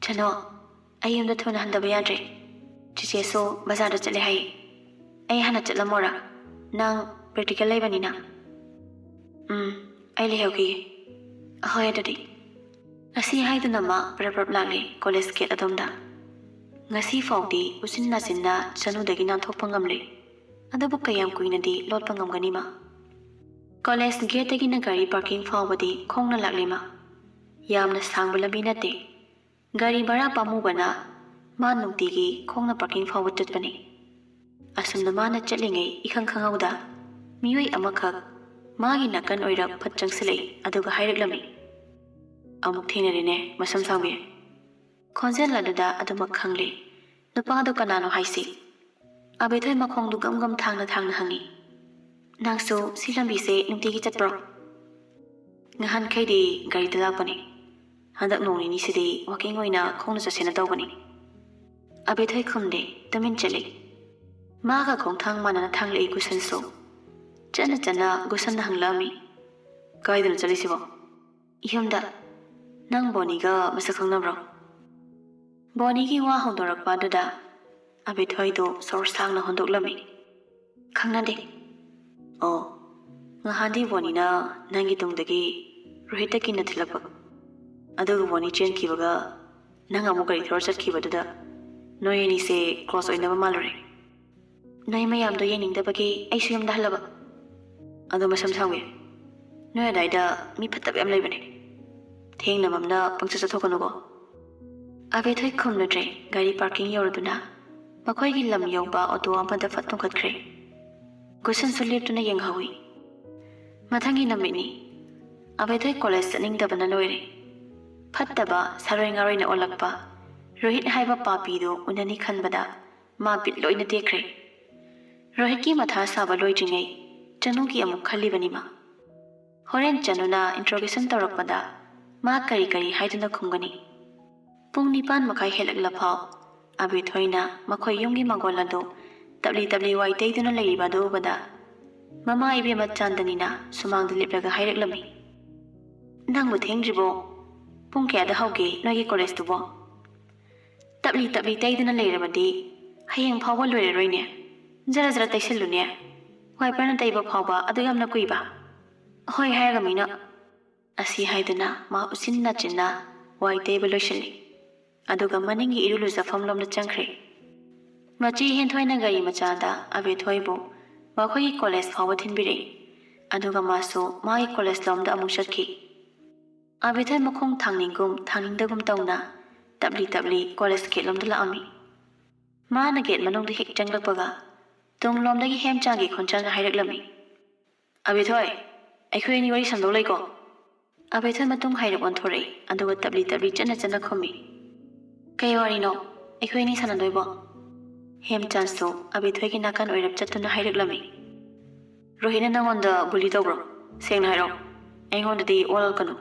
"ꯆꯅꯨ, ꯑꯩ ꯌꯨꯝꯗ ꯊꯨꯅ ꯍꯟꯗꯕ ꯌꯥꯗ꯭ꯔꯦ꯫ ꯆꯤꯆꯦꯁꯨ ꯕꯖꯥꯔꯗ ꯆꯠꯂꯦ ꯍꯥꯏ꯫ ꯑꯩ ꯍꯥꯟꯅ ꯆꯠꯂꯝꯃꯣꯔꯥ? ꯅꯪ ꯄ꯭ꯔꯦꯛꯇꯤꯀꯦꯜ ꯂꯩꯕꯅꯤꯅ꯫" "ꯎꯝ, ꯑꯩ ꯂꯩꯍꯧꯈꯤꯒꯦ꯫" "ꯑꯍꯣꯏ ꯑꯗꯨꯗꯤ꯫" ꯑꯁꯤ ꯍꯥꯏꯗꯨꯅ ꯃꯥ ꯄ꯭ꯔꯞ ꯄ꯭ꯔꯞ ꯂꯥꯛꯂꯦ ꯀꯣꯂꯦꯖ ꯒꯦꯠ ꯑꯗꯣꯝꯗ꯫ ꯉꯁꯤ ꯐꯥꯎꯗꯤ ꯎꯆꯤꯟ ꯅꯥꯆꯤꯟꯅ ꯆꯅꯨꯗꯒꯤ ꯅꯥꯟꯊꯣꯛꯄ ꯉꯝꯂꯦ꯫ ꯑꯗꯨꯕꯨ ꯀꯌꯥꯝ ꯀꯨꯏꯅꯗꯤ ꯂꯣꯠꯄ ꯉꯝꯒꯅꯤ ꯃꯥ? ꯀꯣꯂꯦꯖ ꯒꯦꯠꯇꯒꯤꯅ ꯒꯥꯔꯤ ꯄꯥꯔꯀꯤꯡ ꯐꯥꯎꯕꯗꯤ ꯈꯣꯡꯅ ꯂꯥꯛꯂꯦ ꯃꯥ꯫ ꯌꯥꯝꯅ ꯁꯥꯡꯕ ꯂꯝꯕꯤ ꯅꯠꯇꯦ꯫ ꯒꯥꯔꯤ ꯚꯔꯥ ꯄꯥꯝꯃꯨꯕꯅ ꯃꯥ ꯅꯨꯡꯇꯤꯒꯤ ꯈꯣꯡꯅ ꯄꯥꯔꯀꯤꯡ ꯐꯥꯎꯕ ꯆꯠꯄꯅꯤ꯫ ꯑꯁꯨꯝꯅ ꯃꯥꯅ ꯆꯠꯂꯤꯉꯩ ꯏꯈꯪ ꯈꯪꯍꯧꯗ ꯃꯤꯑꯣꯏ ꯑꯃꯈꯛ ꯃꯥꯒꯤ ꯅꯥꯀꯟ ꯑꯣꯏꯔꯞ ꯐꯠ ꯆꯪꯁꯤꯜꯂꯛꯏ, ꯑꯗꯨꯒ ꯍꯥꯏꯔꯛꯂꯝꯃꯤ, "ꯑꯃꯨꯛ ꯊꯦꯡꯅꯔꯦꯅꯦ, ꯃꯁꯝ ꯁꯥꯡꯕꯤ꯫" ꯈꯣꯟꯖꯦꯜ ꯑꯗꯨꯗ ꯑꯗꯨꯃꯛ ꯈꯪꯂꯦ꯫ ꯅꯨꯄꯥꯗꯨ ꯀꯅꯥꯅꯣ ꯍꯥꯏꯁꯤ? ꯑꯕꯦꯊꯣꯏ ꯃꯈꯣꯡꯗꯨ ꯒꯝ ꯒꯝ ꯊꯥꯡꯅ ꯊꯥꯡꯅ ꯍꯪꯉꯤ, "ꯅꯪꯁꯨ ꯁꯤ ꯂꯝꯕꯤꯁꯦ ꯅꯨꯡꯇꯤꯒꯤ ꯆꯠꯄ꯭ꯔꯣ?" "ꯉꯍꯥꯟꯈꯩꯗꯤ ꯒꯥꯔꯤꯗ ꯂꯥꯛꯄꯅꯤ꯫ ꯍꯟꯗꯛ ꯅꯣꯡ ꯅꯤꯅꯤꯁꯤꯗꯤ ꯋꯥꯀꯤꯡ ꯑꯣꯏꯅ ꯈꯣꯡꯅ ꯆꯠꯁꯦꯅ ꯇꯧꯕꯅꯤ꯫" ꯑꯕꯦꯊꯣꯏ ꯈꯨꯝꯗꯦ, ꯇꯨꯃꯤꯟ ꯆꯠꯂꯤ꯫ ꯃꯥꯒ ꯈꯣꯡꯊꯥꯡ ꯃꯥꯟꯅꯅ ꯊꯥꯡꯂꯛꯏ ꯒꯨꯁꯟꯁꯨ꯫ ꯆꯠꯅ ꯆꯠꯅ ꯒꯨꯁꯟꯅ ꯍꯪꯂꯛꯑꯝꯃꯤ, "ꯀꯥꯏꯗꯅꯣ ꯆꯠꯂꯤꯁꯤꯕꯣ?" "ꯌꯨꯝꯗ꯫ ꯅꯪ ꯕꯣꯅꯤꯒ ꯃꯁꯛ ꯈꯪꯅꯕ꯭ꯔꯣ?" ꯕꯣꯅꯤꯒꯤ ꯋꯥ ꯍꯧꯗꯣꯔꯛꯄ ꯑꯗꯨꯗ ꯑꯕꯦꯊꯣꯏꯗꯣ ꯁꯣꯔ ꯁꯥꯡꯅ ꯍꯣꯟꯗꯣꯛꯂꯝꯃꯤ꯫ "ꯈꯪꯅꯗꯦ꯫" "ꯑꯣ, ꯉꯍꯥꯟꯗꯤ ꯕꯣꯅꯤꯅ ꯅꯪꯒꯤ ꯇꯨꯡꯗꯒꯤ ꯔꯣꯍꯤꯠꯇ ꯀꯤꯟꯅ ꯊꯤꯜꯂꯛꯄ꯫ ꯑꯗꯨꯒ ꯕꯣꯅꯤ ꯆꯦꯟꯈꯤꯕꯒ ꯅꯪ ꯑꯃꯨꯛ ꯒꯥꯔꯤ ꯊꯧꯔ ꯆꯠꯈꯤꯕꯗꯨꯗ ꯅꯣꯏ ꯑꯅꯤꯁꯦ ꯀ꯭ꯂꯣꯁ ꯑꯣꯏꯅꯕ ꯃꯥꯜꯂꯨꯔꯦ꯫ ꯅꯣꯏ ꯃꯌꯥꯝꯗꯣ ꯌꯦꯡꯅꯤꯡꯗꯕꯒꯤ ꯑꯩꯁꯨ ꯌꯨꯝꯗ ꯍꯜꯂꯕ꯫ ꯑꯗꯣ ꯃꯁꯝ ꯁꯥꯡꯕꯤ, ꯅꯣꯏ ꯑꯗꯥꯏꯗ ꯃꯤ ꯐꯠꯇꯕ ꯌꯥꯝ ꯂꯩꯕꯅꯦ꯫ ꯊꯦꯡꯅ ꯃꯝꯅ ꯄꯪꯆꯠ ꯆꯠꯊꯣꯛꯀꯅꯨꯀꯣ꯫" ꯑꯕꯦꯊꯣꯏ ꯈꯨꯝꯂꯨꯗ꯭ꯔꯦ꯫ ꯒꯥꯔꯤ ꯄꯥꯔꯀꯤꯡ ꯌꯧꯔꯗꯨꯅ ꯃꯈꯣꯏꯒꯤ ꯂꯝ ꯌꯧꯕ ꯑꯣꯇꯣ ꯑꯃꯗ ꯐꯠ ꯇꯣꯡꯈꯠꯈ꯭ꯔꯦ꯫ ꯒꯨꯁꯟꯁꯨ ꯂꯦꯞꯇꯨꯅ ꯌꯦꯡꯍꯧꯏ꯫ ꯃꯊꯪꯒꯤ ꯅꯨꯃꯤꯠꯅꯤ꯫ ꯑꯕꯦꯊꯣꯏ ꯀꯣꯂꯦꯖ ꯆꯠꯅꯤꯡꯗꯕꯅ ꯂꯣꯏꯔꯦ꯫ ꯐꯠꯇꯕ ꯁꯥꯔꯣꯏ ꯉꯥꯔꯣꯏꯅ ꯑꯣꯜꯂꯛꯄ ꯔꯣꯍꯤꯠ ꯍꯥꯏꯕ ꯄꯥꯄꯤꯗꯨ ꯎꯅꯅꯤ ꯈꯟꯕꯗ ꯃꯥ ꯕꯤꯠ ꯂꯣꯏꯅ ꯇꯦꯛꯈ꯭ꯔꯦ꯫ ꯔꯣꯍꯤꯠꯀꯤ ꯃꯊꯥ ꯁꯥꯕ ꯂꯣꯏꯗ꯭ꯔꯤꯉꯩ ꯆꯅꯨꯒꯤ ꯑꯃꯨꯛ ꯈꯜꯂꯤꯕꯅꯤ ꯃꯥ꯫ ꯍꯣꯔꯦꯟ ꯆꯅꯨꯅ ꯏꯟꯇ꯭ꯔꯣꯒꯦꯁꯟ ꯇꯧꯔꯛꯄꯗ ꯃꯥ ꯀꯔꯤ ꯀꯔꯤ ꯍꯥꯏꯗꯨꯅ ꯈꯨꯝꯒꯅꯤ? ꯄꯨꯡ ꯅꯤꯄꯥꯟ ꯃꯈꯥꯏ ꯍꯦꯜꯂꯛꯂꯐꯥꯎ ꯑꯕꯦꯊꯣꯏꯅ ꯃꯈꯣꯏ ꯌꯨꯝꯒꯤ ꯃꯪꯒꯣꯜ ꯑꯗꯨ ꯇꯞꯂꯤ ꯇꯞꯂꯤ ꯋꯥꯏ ꯇꯩꯗꯨꯅ ꯂꯩꯔꯤꯕ ꯑꯗꯨ ꯎꯕꯗ ꯃꯃꯥ ꯏꯕꯦꯝꯃ ꯆꯥꯟꯗꯅꯤꯅ ꯁꯨꯃꯥꯡꯗ ꯂꯦꯞꯂꯒ ꯍꯥꯏꯔꯛꯂꯝꯃꯤ, "ꯅꯪꯕꯨ ꯊꯦꯡꯗ꯭ꯔꯤꯕꯣ? ꯄꯨꯡ ꯀꯌꯥꯗ ꯍꯧꯒꯦ ꯅꯣꯏꯒꯤ ꯀꯣꯂꯦꯖꯇꯨꯕꯣ?" "ꯇꯞꯂꯤ ꯇꯞꯂꯤ ꯇꯩꯗꯨꯅ ꯂꯩꯔꯕꯗꯤ ꯍꯌꯦꯡ ꯐꯥꯎꯕ ꯂꯣꯏꯔꯔꯣꯏꯅꯦ꯫ ꯖꯔ ꯖꯔ ꯇꯩꯁꯜꯂꯨꯅꯦ꯫ ꯋꯥꯏꯄꯔꯅ ꯇꯩꯕ ꯐꯥꯎꯕ ꯑꯗꯨ ꯌꯥꯝꯅ ꯀꯨꯏꯕ?" "ꯍꯣꯏ" ꯍꯥꯏꯔꯒ ꯃꯤꯅ꯫ ꯑꯁꯤ ꯍꯥꯏꯗꯨꯅ ꯃꯥ ꯎꯆꯤꯟ ꯅꯥꯆꯤꯟꯅ ꯋꯥꯏ ꯇꯩꯕ ꯂꯣꯏꯁꯤꯜꯂꯤ꯫ ꯑꯗꯨꯒ ꯃꯅꯤꯡꯒꯤ ꯏꯔꯨ ꯂꯨꯖꯐꯝ ꯂꯣꯝꯗ ꯆꯪꯈ꯭ꯔꯦ꯫ ꯃꯆꯦ ꯍꯦꯟꯊꯣꯏꯅ ꯒꯥꯔꯤ ꯃꯆꯥꯗ ꯑꯕꯦꯊꯣꯏꯕꯨ ꯃꯈꯣꯏꯒꯤ ꯀꯣꯂꯦꯖ ꯐꯥꯎꯕ ꯊꯤꯟꯕꯤꯔꯛꯏ꯫ ꯑꯗꯨꯒ ꯃꯥꯁꯨ ꯃꯥꯒꯤ ꯀꯣꯂꯦꯖ ꯂꯣꯝꯗ ꯑꯃꯨꯛ ꯆꯠꯈꯤ꯫ ꯑꯕꯦꯊꯣꯏ ꯃꯈꯣꯡ ꯊꯥꯡꯅꯤꯡꯒꯨꯝ ꯊꯥꯡꯅꯤꯡꯗꯒꯨꯝ ꯇꯧꯅ ꯇꯞꯂꯤ ꯇꯞꯂꯤ ꯀꯣꯂꯦꯖ ꯒꯦꯠ ꯂꯣꯝꯗ ꯂꯥꯛꯑꯝꯃꯤ꯫ ꯃꯥꯅ ꯒꯦꯠ ꯃꯅꯨꯡꯗ ꯍꯦꯛ ꯆꯪꯂꯛꯄꯒ ꯇꯨꯡꯂꯣꯝꯗꯒꯤ ꯍꯦꯝꯆꯥꯒꯤ ꯈꯣꯟꯖꯦꯜꯅ ꯍꯥꯏꯔꯛꯂꯝꯃꯤ, "ꯑꯕꯦꯊꯣꯏ, ꯑꯩꯈꯣꯏ ꯑꯅꯤ ꯋꯥꯔꯤ ꯁꯥꯟꯗꯧ ꯂꯩꯀꯣ꯫" ꯑꯕꯦꯊꯣꯏ ꯃꯇꯨꯡ ꯍꯥꯏꯔꯞ ꯑꯣꯟꯊꯣꯔꯛꯏ, ꯑꯗꯨꯒ ꯇꯞꯂꯤ ꯇꯞꯂꯤ ꯆꯠꯅ ꯆꯠꯅ ꯈꯨꯝꯃꯤ, "ꯀꯩ ꯋꯥꯔꯤꯅꯣ ꯑꯩꯈꯣꯏ ꯑꯅꯤ ꯁꯥꯟꯅꯗꯣꯏꯕꯣ?" ꯍꯦꯝꯆꯥꯟꯁꯨ ꯑꯕꯦꯊꯣꯏꯒꯤ ꯅꯥꯀꯟ ꯑꯣꯏꯔꯞ ꯆꯠꯇꯨꯅ ꯍꯥꯏꯔꯛꯂꯝꯃꯤ꯫ "ꯔꯣꯍꯤꯠꯅ ꯅꯪꯉꯣꯟꯗ ꯕꯨꯂꯤ ꯇꯧꯕ꯭ꯔꯣ? ꯁꯦꯡꯅ ꯍꯥꯏꯔꯛꯑꯣ, ꯑꯩꯉꯣꯟꯗꯗꯤ ꯋꯥ ꯂꯣꯠꯀꯅꯨ꯫"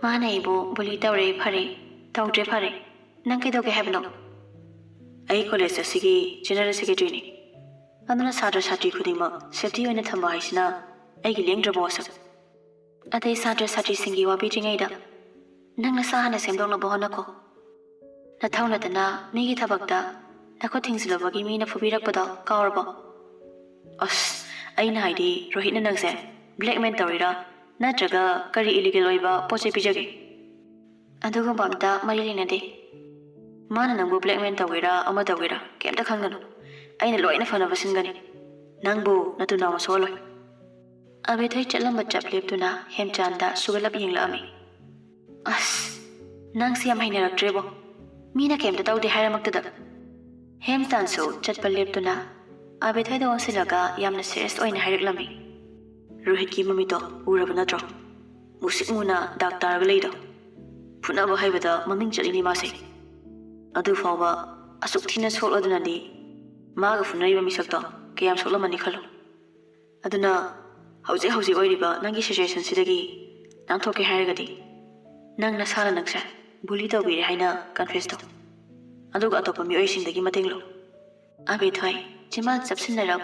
"ꯃꯥꯅ ꯑꯩꯕꯨ ꯕꯨꯂꯤ ꯇꯧꯔꯦ ꯐꯔꯦ, ꯇꯧꯗ꯭ꯔꯦ ꯐꯔꯦ, ꯅꯪ ꯀꯩꯗꯧꯒꯦ ꯍꯥꯏꯕꯅꯣ?" "ꯑꯩ ꯀꯣꯂꯦꯖ ꯑꯁꯤꯒꯤ ꯖꯦꯅꯔꯦꯜ ꯁꯦꯀ꯭ꯔꯦꯇꯔꯤꯅꯤ, ꯑꯗꯨꯅ ꯁꯥꯇ꯭ꯔ ꯁꯥꯇ꯭ꯔꯤ ꯈꯨꯗꯤꯡꯃꯛ ꯁꯦꯐꯇꯤ ꯑꯣꯏꯅ ꯊꯝꯕ ꯍꯥꯏꯁꯤꯅ ꯑꯩꯒꯤ ꯂꯦꯡꯗ꯭ꯔꯕ ꯋꯥꯁꯛ꯫ ꯑꯇꯩ ꯁꯥꯇ꯭ꯔ ꯁꯥꯇ꯭ꯔꯤꯁꯤꯡꯒꯤ ꯋꯥ ꯄꯤꯗ꯭ꯔꯤꯉꯩꯗ ꯅꯪ ꯅꯁꯥ ꯍꯥꯟꯅ ꯁꯦꯝꯗꯣꯛꯅꯕ ꯍꯣꯠꯅꯈꯣ꯫ ꯅꯊꯧ ꯅꯠꯇꯅ ꯃꯤꯒꯤ ꯊꯕꯛꯇ ꯅꯈꯨꯠ ꯊꯤꯡꯖꯤꯜꯂꯨꯕꯒꯤ ꯃꯤꯅ ꯐꯨꯕꯤꯔꯛꯄꯗꯣ ꯀꯥꯎꯔꯕꯣ?" "ꯑꯁ, ꯑꯩꯅ ꯍꯥꯏꯗꯤ ꯔꯣꯍꯤꯠꯅ ꯅꯪꯁꯦ ꯕ꯭ꯂꯦꯛꯃꯦꯜ ꯇꯧꯔꯤꯔꯥ, ꯅꯠꯇ꯭ꯔꯒ ꯀꯔꯤ ꯏꯂꯤꯒꯦꯜ ꯑꯣꯏꯕ ꯄꯣꯠ ꯆꯩ ꯄꯤꯖꯒꯦ?" "ꯑꯗꯨꯒꯨꯝꯕ ꯑꯝꯇ ꯃꯔꯤ ꯂꯩꯅꯗꯦ꯫ ꯃꯥꯅ ꯅꯪꯕꯨ ꯕ꯭ꯂꯦꯛꯃꯦꯜ ꯇꯧꯒꯦꯔꯥ ꯑꯃ ꯇꯧꯒꯦꯔꯥ ꯀꯩꯝꯇ ꯈꯟꯒꯅꯨ, ꯑꯩꯅ ꯂꯣꯏꯅ ꯐꯅꯕ ꯁꯤꯟꯒꯅꯤ꯫ ꯅꯪꯕꯨ ꯅꯇꯨ ꯅꯥꯎ ꯁꯣꯛꯍꯜꯂꯣꯏ꯫" ꯑꯕꯦꯊꯣꯏ ꯆꯠꯂꯝꯕ ꯆꯞ ꯂꯦꯞꯇꯨꯅ ꯍꯦꯝꯆꯥꯟꯗ ꯁꯨꯒꯠꯂꯞ ꯌꯦꯡꯂꯛꯑꯝꯃꯤ꯫ "ꯑꯁ, ꯅꯪꯁꯦ ꯌꯥꯝ ꯍꯩꯅꯔꯛꯇ꯭ꯔꯦꯕꯣ, ꯃꯤꯅ ꯀꯩꯝꯇ ꯇꯧꯗꯦ ꯍꯥꯏꯔꯃꯛꯇꯗ꯫" ꯍꯦꯝꯆꯥꯟꯁꯨ ꯆꯠꯄ ꯂꯦꯞꯇꯨꯅ ꯑꯕꯦꯊꯣꯏꯗ ꯑꯣꯟꯁꯤꯜꯂꯒ ꯌꯥꯝꯅ ꯁꯤꯔꯤꯌꯁ ꯑꯣꯏꯅ ꯍꯥꯏꯔꯛꯂꯝꯃꯤ꯫ "ꯔꯣꯍꯤꯠꯀꯤ ꯃꯃꯤꯠꯇꯣ ꯎꯔꯕ ꯅꯠꯇ꯭ꯔꯣ? ꯃꯨꯁꯤꯛ ꯃꯨꯅ ꯗꯥꯛ ꯇꯥꯔꯒ ꯂꯩꯗꯣ꯫ ꯐꯨꯅꯕ ꯍꯩꯕꯗ ꯃꯃꯤꯡ ꯆꯠꯂꯤꯅꯤ ꯃꯥꯁꯦ꯫ ꯑꯗꯨ ꯐꯥꯎꯕ ꯑꯁꯨꯛ ꯊꯤꯅ ꯁꯣꯛꯂꯗꯨꯅꯗꯤ ꯃꯥꯒ ꯐꯨꯅꯔꯤꯕ ꯃꯤꯁꯛꯇꯣ ꯀꯌꯥꯝ ꯁꯣꯛꯂꯝꯃꯅꯤ ꯈꯜꯂꯣ꯫ ꯑꯗꯨꯅ ꯍꯧꯖꯤꯛ ꯍꯧꯖꯤꯛ ꯑꯣꯏꯔꯤꯕ ꯅꯪꯒꯤ ꯁꯤꯆꯨꯋꯦꯁꯟꯁꯤꯗꯒꯤ ꯅꯥꯟꯊꯣꯛꯀꯦ ꯍꯥꯏꯔꯒꯗꯤ ꯅꯪ ꯅꯁꯥꯅ ꯅꯪꯁꯦ ꯕꯨꯂꯤ ꯇꯧꯕꯤꯔꯦ ꯍꯥꯏꯅ ꯀꯟꯐꯦꯁ ꯇꯧ꯫ ꯑꯗꯨꯒ ꯑꯇꯣꯞꯄ ꯃꯤꯑꯣꯏꯁꯤꯡꯗꯒꯤ ꯃꯇꯦꯡ ꯂꯧ꯫" ꯑꯕꯦꯊꯣꯏ ꯆꯤꯟꯕꯥꯟ ꯆꯞꯁꯤꯟꯅꯔꯞ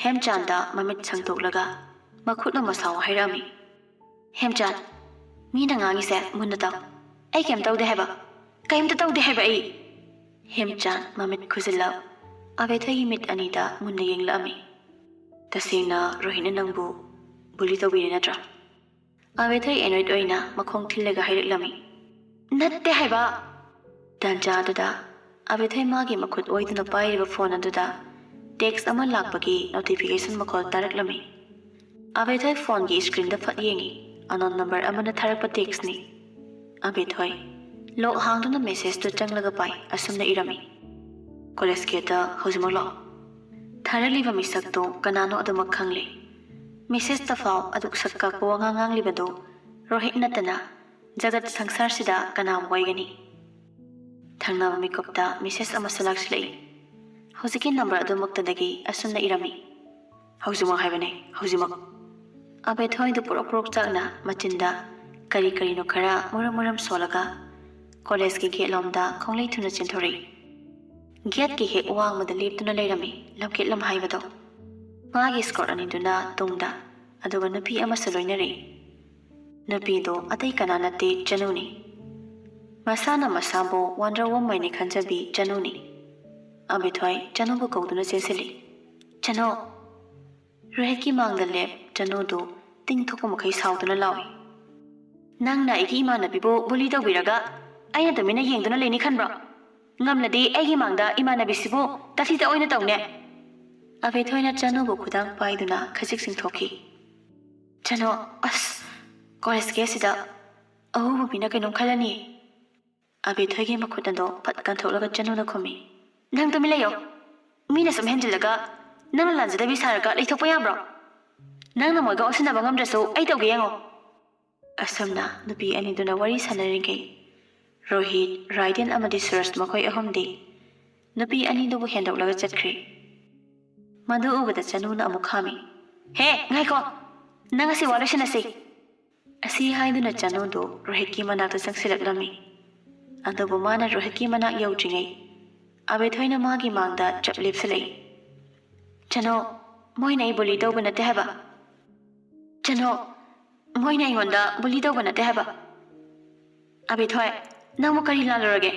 ꯍꯦꯝꯆꯥꯟꯗ ꯃꯃꯤꯠ ꯁꯪꯇꯣꯛꯂꯒ ꯃꯈꯨꯠꯅ ꯃꯁꯥꯎ ꯍꯥꯏꯔꯛꯑꯝꯃꯤ꯫ "ꯍꯦꯝꯆꯥꯟ, ꯃꯤꯅ ꯉꯥꯡꯉꯤꯁꯦ ꯃꯨꯟꯅ ꯇꯥꯎ꯫ ꯑꯩ ꯀꯩꯝ ꯇꯧꯗꯦ ꯍꯥꯏꯕ, ꯀꯩꯝꯇ ꯇꯧꯗꯦ ꯍꯥꯏꯕ ꯑꯩ꯫" ꯍꯦꯝꯆꯥꯟ ꯃꯃꯤꯠ ꯈꯨꯖꯤꯜꯂꯞ ꯑꯕꯦꯊꯣꯏꯒꯤ ꯃꯤꯠ ꯑꯅꯤꯗ ꯃꯨꯟꯅ ꯌꯦꯡꯂꯛꯑꯝꯃꯤ꯫ "ꯇꯁꯦꯡꯅ ꯔꯣꯍꯤꯠꯅ ꯅꯪꯕꯨ ꯕꯨꯂꯤ ꯇꯧꯕꯤꯔꯦ ꯅꯠꯇ꯭ꯔꯥ?" ꯑꯕꯦꯊꯣꯏ ꯑꯦꯅꯣꯏꯠ ꯑꯣꯏꯅ ꯃꯈꯣꯡ ꯊꯤꯜꯂꯒ ꯍꯥꯏꯔꯛꯂꯝꯃꯤ꯫ "ꯅꯠꯇꯦ ꯍꯥꯏꯕ!" ꯇꯥꯟꯖꯥꯗꯨꯗ ꯑꯕꯦꯊꯣꯏ ꯃꯥꯒꯤ ꯃꯈꯨꯠ ꯑꯣꯏꯗꯨꯅ ꯄꯥꯏꯔꯤꯕ ꯐꯣꯟ ꯑꯗꯨꯗ ꯇꯦꯛꯁ ꯑꯃ ꯂꯥꯛꯄꯒꯤ ꯅꯣꯇꯤꯐꯤꯀꯦꯁꯟ ꯃꯈꯣꯜ ꯇꯥꯔꯛꯂꯝꯃꯤ꯫ ꯑꯕꯦꯊꯣꯏ ꯐꯣꯟꯒꯤ ꯁ꯭ꯀ꯭ꯔꯤꯟꯗ ꯐꯠ ꯌꯦꯡꯉꯤ꯫ ꯑꯅꯣꯟ ꯅꯝꯕꯔ ꯑꯃꯅ ꯊꯥꯔꯛꯄ ꯇꯦꯛꯁꯅꯤ꯫ ꯑꯕꯦꯊꯣꯏ ꯂꯣꯛ ꯍꯥꯡꯗꯨꯅ ꯃꯦꯁꯦꯖꯇꯨ ꯆꯪꯂꯒ ꯄꯥꯏ꯫ ꯑꯁꯨꯝꯅ ꯏꯔꯝꯃꯤ: "ꯀꯣꯂꯦꯖ ꯒꯦꯠꯇ ꯍꯧꯖꯤꯛꯃꯛ ꯂꯥꯛꯑꯣ꯫" ꯊꯥꯔꯛꯂꯤꯕ ꯃꯤꯁꯛꯇꯨ ꯀꯅꯥꯅꯣ ꯑꯗꯨꯃꯛ ꯈꯪꯂꯦ꯫ ꯃꯦꯁꯦꯖꯇ ꯐꯥꯎ ꯑꯗꯨꯛ ꯁꯛ ꯀꯥꯛꯄ ꯋꯥꯉꯥꯡ ꯉꯥꯡꯂꯤꯕꯗꯨ ꯔꯣꯍꯤꯠ ꯅꯠꯇꯅ ꯖꯒꯠ ꯁꯪꯁꯥꯔꯁꯤꯗ ꯀꯅꯥ ꯑꯃꯨꯛ ꯑꯣꯏꯒꯅꯤ? ꯊꯪꯅꯕ ꯃꯤꯀꯨꯞꯇ ꯃꯦꯁꯦꯖ ꯑꯃꯁꯨ ꯂꯥꯛꯁꯤꯜꯂꯛꯏ꯫ ꯍꯧꯖꯤꯛꯀꯤ ꯅꯝꯕꯔ ꯑꯗꯨꯃꯛꯇꯗꯒꯤ ꯑꯁꯨꯝꯅ ꯏꯔꯝꯃꯤ꯫ "ꯍꯧꯖꯤꯛꯃꯛ ꯍꯥꯏꯕꯅꯦ, ꯍꯧꯖꯤꯛꯃꯛ!" ꯑꯕꯦꯊꯣꯏꯗꯨ ꯄꯨꯔꯞ ꯄꯨꯔꯞ ꯆꯥꯛꯅ ꯃꯆꯤꯟꯗ ꯀꯔꯤ ꯀꯔꯤꯅꯣ ꯈꯔ ꯃꯨꯔꯝ ꯃꯨꯔꯝ ꯁꯣꯜꯂꯒ ꯀꯣꯂꯦꯖꯀꯤ ꯒꯦꯠꯂꯣꯝꯗ ꯈꯣꯡꯂꯩ ꯊꯨꯅ ꯆꯦꯟꯊꯣꯔꯛꯏ꯫ ꯒꯦꯠꯀꯤ ꯍꯦꯛ ꯋꯥꯡꯃꯗ ꯂꯦꯞꯇꯨꯅ ꯂꯩꯔꯝꯃꯤ ꯂꯝꯀꯦꯠꯂꯝ ꯍꯥꯏꯕꯗꯣ꯫ ꯃꯥꯒꯤ ꯁ꯭ꯀꯔꯠ ꯑꯅꯤꯗꯨꯅ ꯇꯨꯡꯗ, ꯑꯗꯨꯒ ꯅꯨꯄꯤ ꯑꯃꯁꯨ ꯂꯣꯏꯅꯔꯛꯏ꯫ ꯅꯨꯄꯤꯗꯣ ꯑꯇꯩ ꯀꯅꯥ ꯅꯠꯇꯦ, ꯆꯅꯨꯅꯤ꯫ ꯃꯁꯥꯅ ꯃꯁꯥꯕꯨ ꯋꯥꯟꯗꯔ ꯋꯨꯃꯟꯅꯤ ꯈꯟꯖꯕꯤ ꯆꯅꯨꯅꯤ꯫ ꯑꯕꯦꯊꯣꯏ ꯆꯅꯨꯕꯨ ꯀꯧꯗꯨꯅ ꯆꯦꯟꯁꯤꯜꯂꯤ꯫ "ꯆꯅꯨ!" ꯔꯣꯍꯤꯠꯀꯤ ꯃꯥꯡꯗ ꯂꯦꯞ ꯆꯅꯨꯗꯨ ꯇꯤꯡ ꯊꯣꯛꯄ ꯃꯈꯩ ꯁꯥꯎꯗꯨꯅ ꯂꯥꯎꯏ꯫ "ꯅꯪꯅ ꯑꯩꯒꯤ ꯏꯃꯥꯟꯅꯕꯤꯕꯨ ꯕꯨꯂꯤ ꯇꯧꯕꯤꯔꯒ ꯑꯩꯅ ꯇꯨꯃꯤꯟꯅ ꯌꯦꯡꯗꯨꯅ ꯂꯩꯅꯤ ꯈꯟꯕ꯭ꯔꯣ? ꯉꯝꯂꯗꯤ ꯑꯩꯒꯤ ꯃꯥꯡꯗ ꯏꯃꯥꯟꯅꯕꯤꯁꯤꯕꯨ ꯇꯥꯊꯤꯇ ꯑꯣꯏꯅ ꯇꯧꯅꯦ!" ꯑꯕꯦꯊꯣꯏꯅ ꯆꯅꯨꯕꯨ ꯈꯨꯗꯥꯡ ꯄꯥꯏꯗꯨꯅ ꯈꯖꯤꯛ ꯆꯤꯡꯊꯣꯛꯈꯤ꯫ "ꯆꯅꯨ, ꯑꯁ, ꯀꯣꯂꯦꯖ ꯒꯦꯠꯁꯤꯗ ꯑꯎꯕ ꯃꯤꯅ ꯀꯩꯅꯣꯝ ꯈꯜꯂꯅꯤ!" ꯑꯕꯦꯊꯣꯏꯒꯤ ꯃꯈꯨꯠ ꯑꯗꯣ ꯐꯠ ꯀꯟꯊꯣꯛꯂꯒ ꯆꯅꯨꯅ ꯈꯨꯝꯃꯤ꯫ "ꯅꯪ ꯇꯨꯃꯤꯟ ꯂꯩꯌꯣ꯫ ꯃꯤꯅ ꯁꯨꯝ ꯍꯦꯟꯖꯤꯜꯂꯒ ꯅꯪꯅ ꯂꯥꯟꯖꯗꯕꯤ ꯁꯥꯔꯒ ꯂꯩꯊꯣꯛꯄ ꯌꯥꯕ꯭ꯔꯣ? ꯅꯪꯅ ꯃꯣꯏꯒ ꯑꯣꯟꯁꯤꯟꯅꯕ ꯉꯝꯗ꯭ꯔꯁꯨ ꯑꯩ ꯇꯧꯒꯦ ꯌꯦꯡꯉꯣ!" ꯑꯁꯨꯝꯅ ꯅꯨꯄꯤ ꯑꯅꯤꯗꯨꯅ ꯋꯥꯔꯤ ꯁꯥꯟꯅꯔꯤꯉꯩ, ꯔꯣꯍꯤꯠ, ꯔꯥꯏꯗꯦꯟ ꯑꯃꯗꯤ ꯁꯨꯔꯖ ꯃꯈꯣꯏ ꯑꯍꯨꯝꯗꯤ ꯅꯨꯄꯤ ꯑꯅꯤꯗꯨꯕꯨ ꯍꯦꯟꯗꯣꯛꯂꯒ ꯆꯠꯈ꯭ꯔꯤ꯫ ꯃꯗꯨ ꯎꯕꯗ ꯆꯅꯨꯅ ꯑꯃꯨꯛ ꯈꯥꯝꯃꯤ꯫ "ꯍꯦ, ꯉꯥꯏꯈꯣ! ꯅꯪ ꯑꯁꯤ ꯋꯥ ꯂꯣꯏꯁꯤꯟꯅꯁꯤ!" ꯑꯁꯤ ꯍꯥꯏꯗꯨꯅ ꯆꯅꯨꯗꯨ ꯔꯣꯍꯤꯠꯀꯤ ꯃꯅꯥꯛꯇ ꯆꯪꯁꯤꯜꯂꯛꯂꯝꯃꯤ꯫ ꯑꯗꯨꯕꯨ ꯃꯥꯅ ꯔꯣꯍꯤꯠꯀꯤ ꯃꯅꯥꯛ ꯌꯧꯗ꯭ꯔꯤꯉꯩ ꯑꯕꯦꯊꯣꯏꯅ ꯃꯥꯒꯤ ꯃꯥꯡꯗ ꯆꯞ ꯂꯦꯞꯁꯤꯜꯂꯛꯏ꯫ "ꯆꯅꯨ, ꯃꯣꯏꯅ ꯑꯩ ꯕꯨꯂꯤ ꯇꯧꯕ ꯅꯠꯇꯦ ꯍꯥꯏꯕ꯫ ꯆꯅꯨ, ꯃꯣꯏꯅ ꯑꯩꯉꯣꯟꯗ ꯕꯨꯂꯤ ꯇꯧꯕ ꯅꯠꯇꯦ ꯍꯥꯏꯕ꯫ ꯑꯕꯦꯊꯣꯏ, ꯅꯪꯕꯨ ꯀꯔꯤ ꯂꯥꯜꯂꯨꯔꯒꯦ?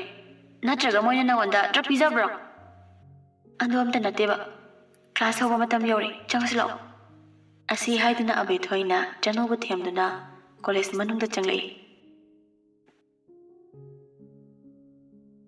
ꯅꯠꯇ꯭ꯔꯒ ꯃꯣꯏꯅ ꯅꯪꯉꯣꯟꯗ ꯗ꯭ꯔꯛ ꯄꯤꯖꯕ꯭ꯔꯣ?" "ꯑꯗꯨ ꯑꯝꯇ ꯅꯠꯇꯦꯕ꯫ ꯀ꯭ꯂꯥꯁ ꯍꯧꯕ ꯃꯇꯝ ꯌꯧꯔꯦ, ꯆꯪꯁꯤꯜꯂꯛꯑꯣ!" ꯑꯁꯤ ꯍꯥꯏꯗꯨꯅ ꯑꯕꯦꯊꯣꯏꯅ ꯆꯅꯨꯕꯨ ꯊꯦꯝꯗꯨꯅ ꯀꯣꯂꯦꯖ ꯃꯅꯨꯡꯗ ꯆꯪꯂꯛꯏ꯫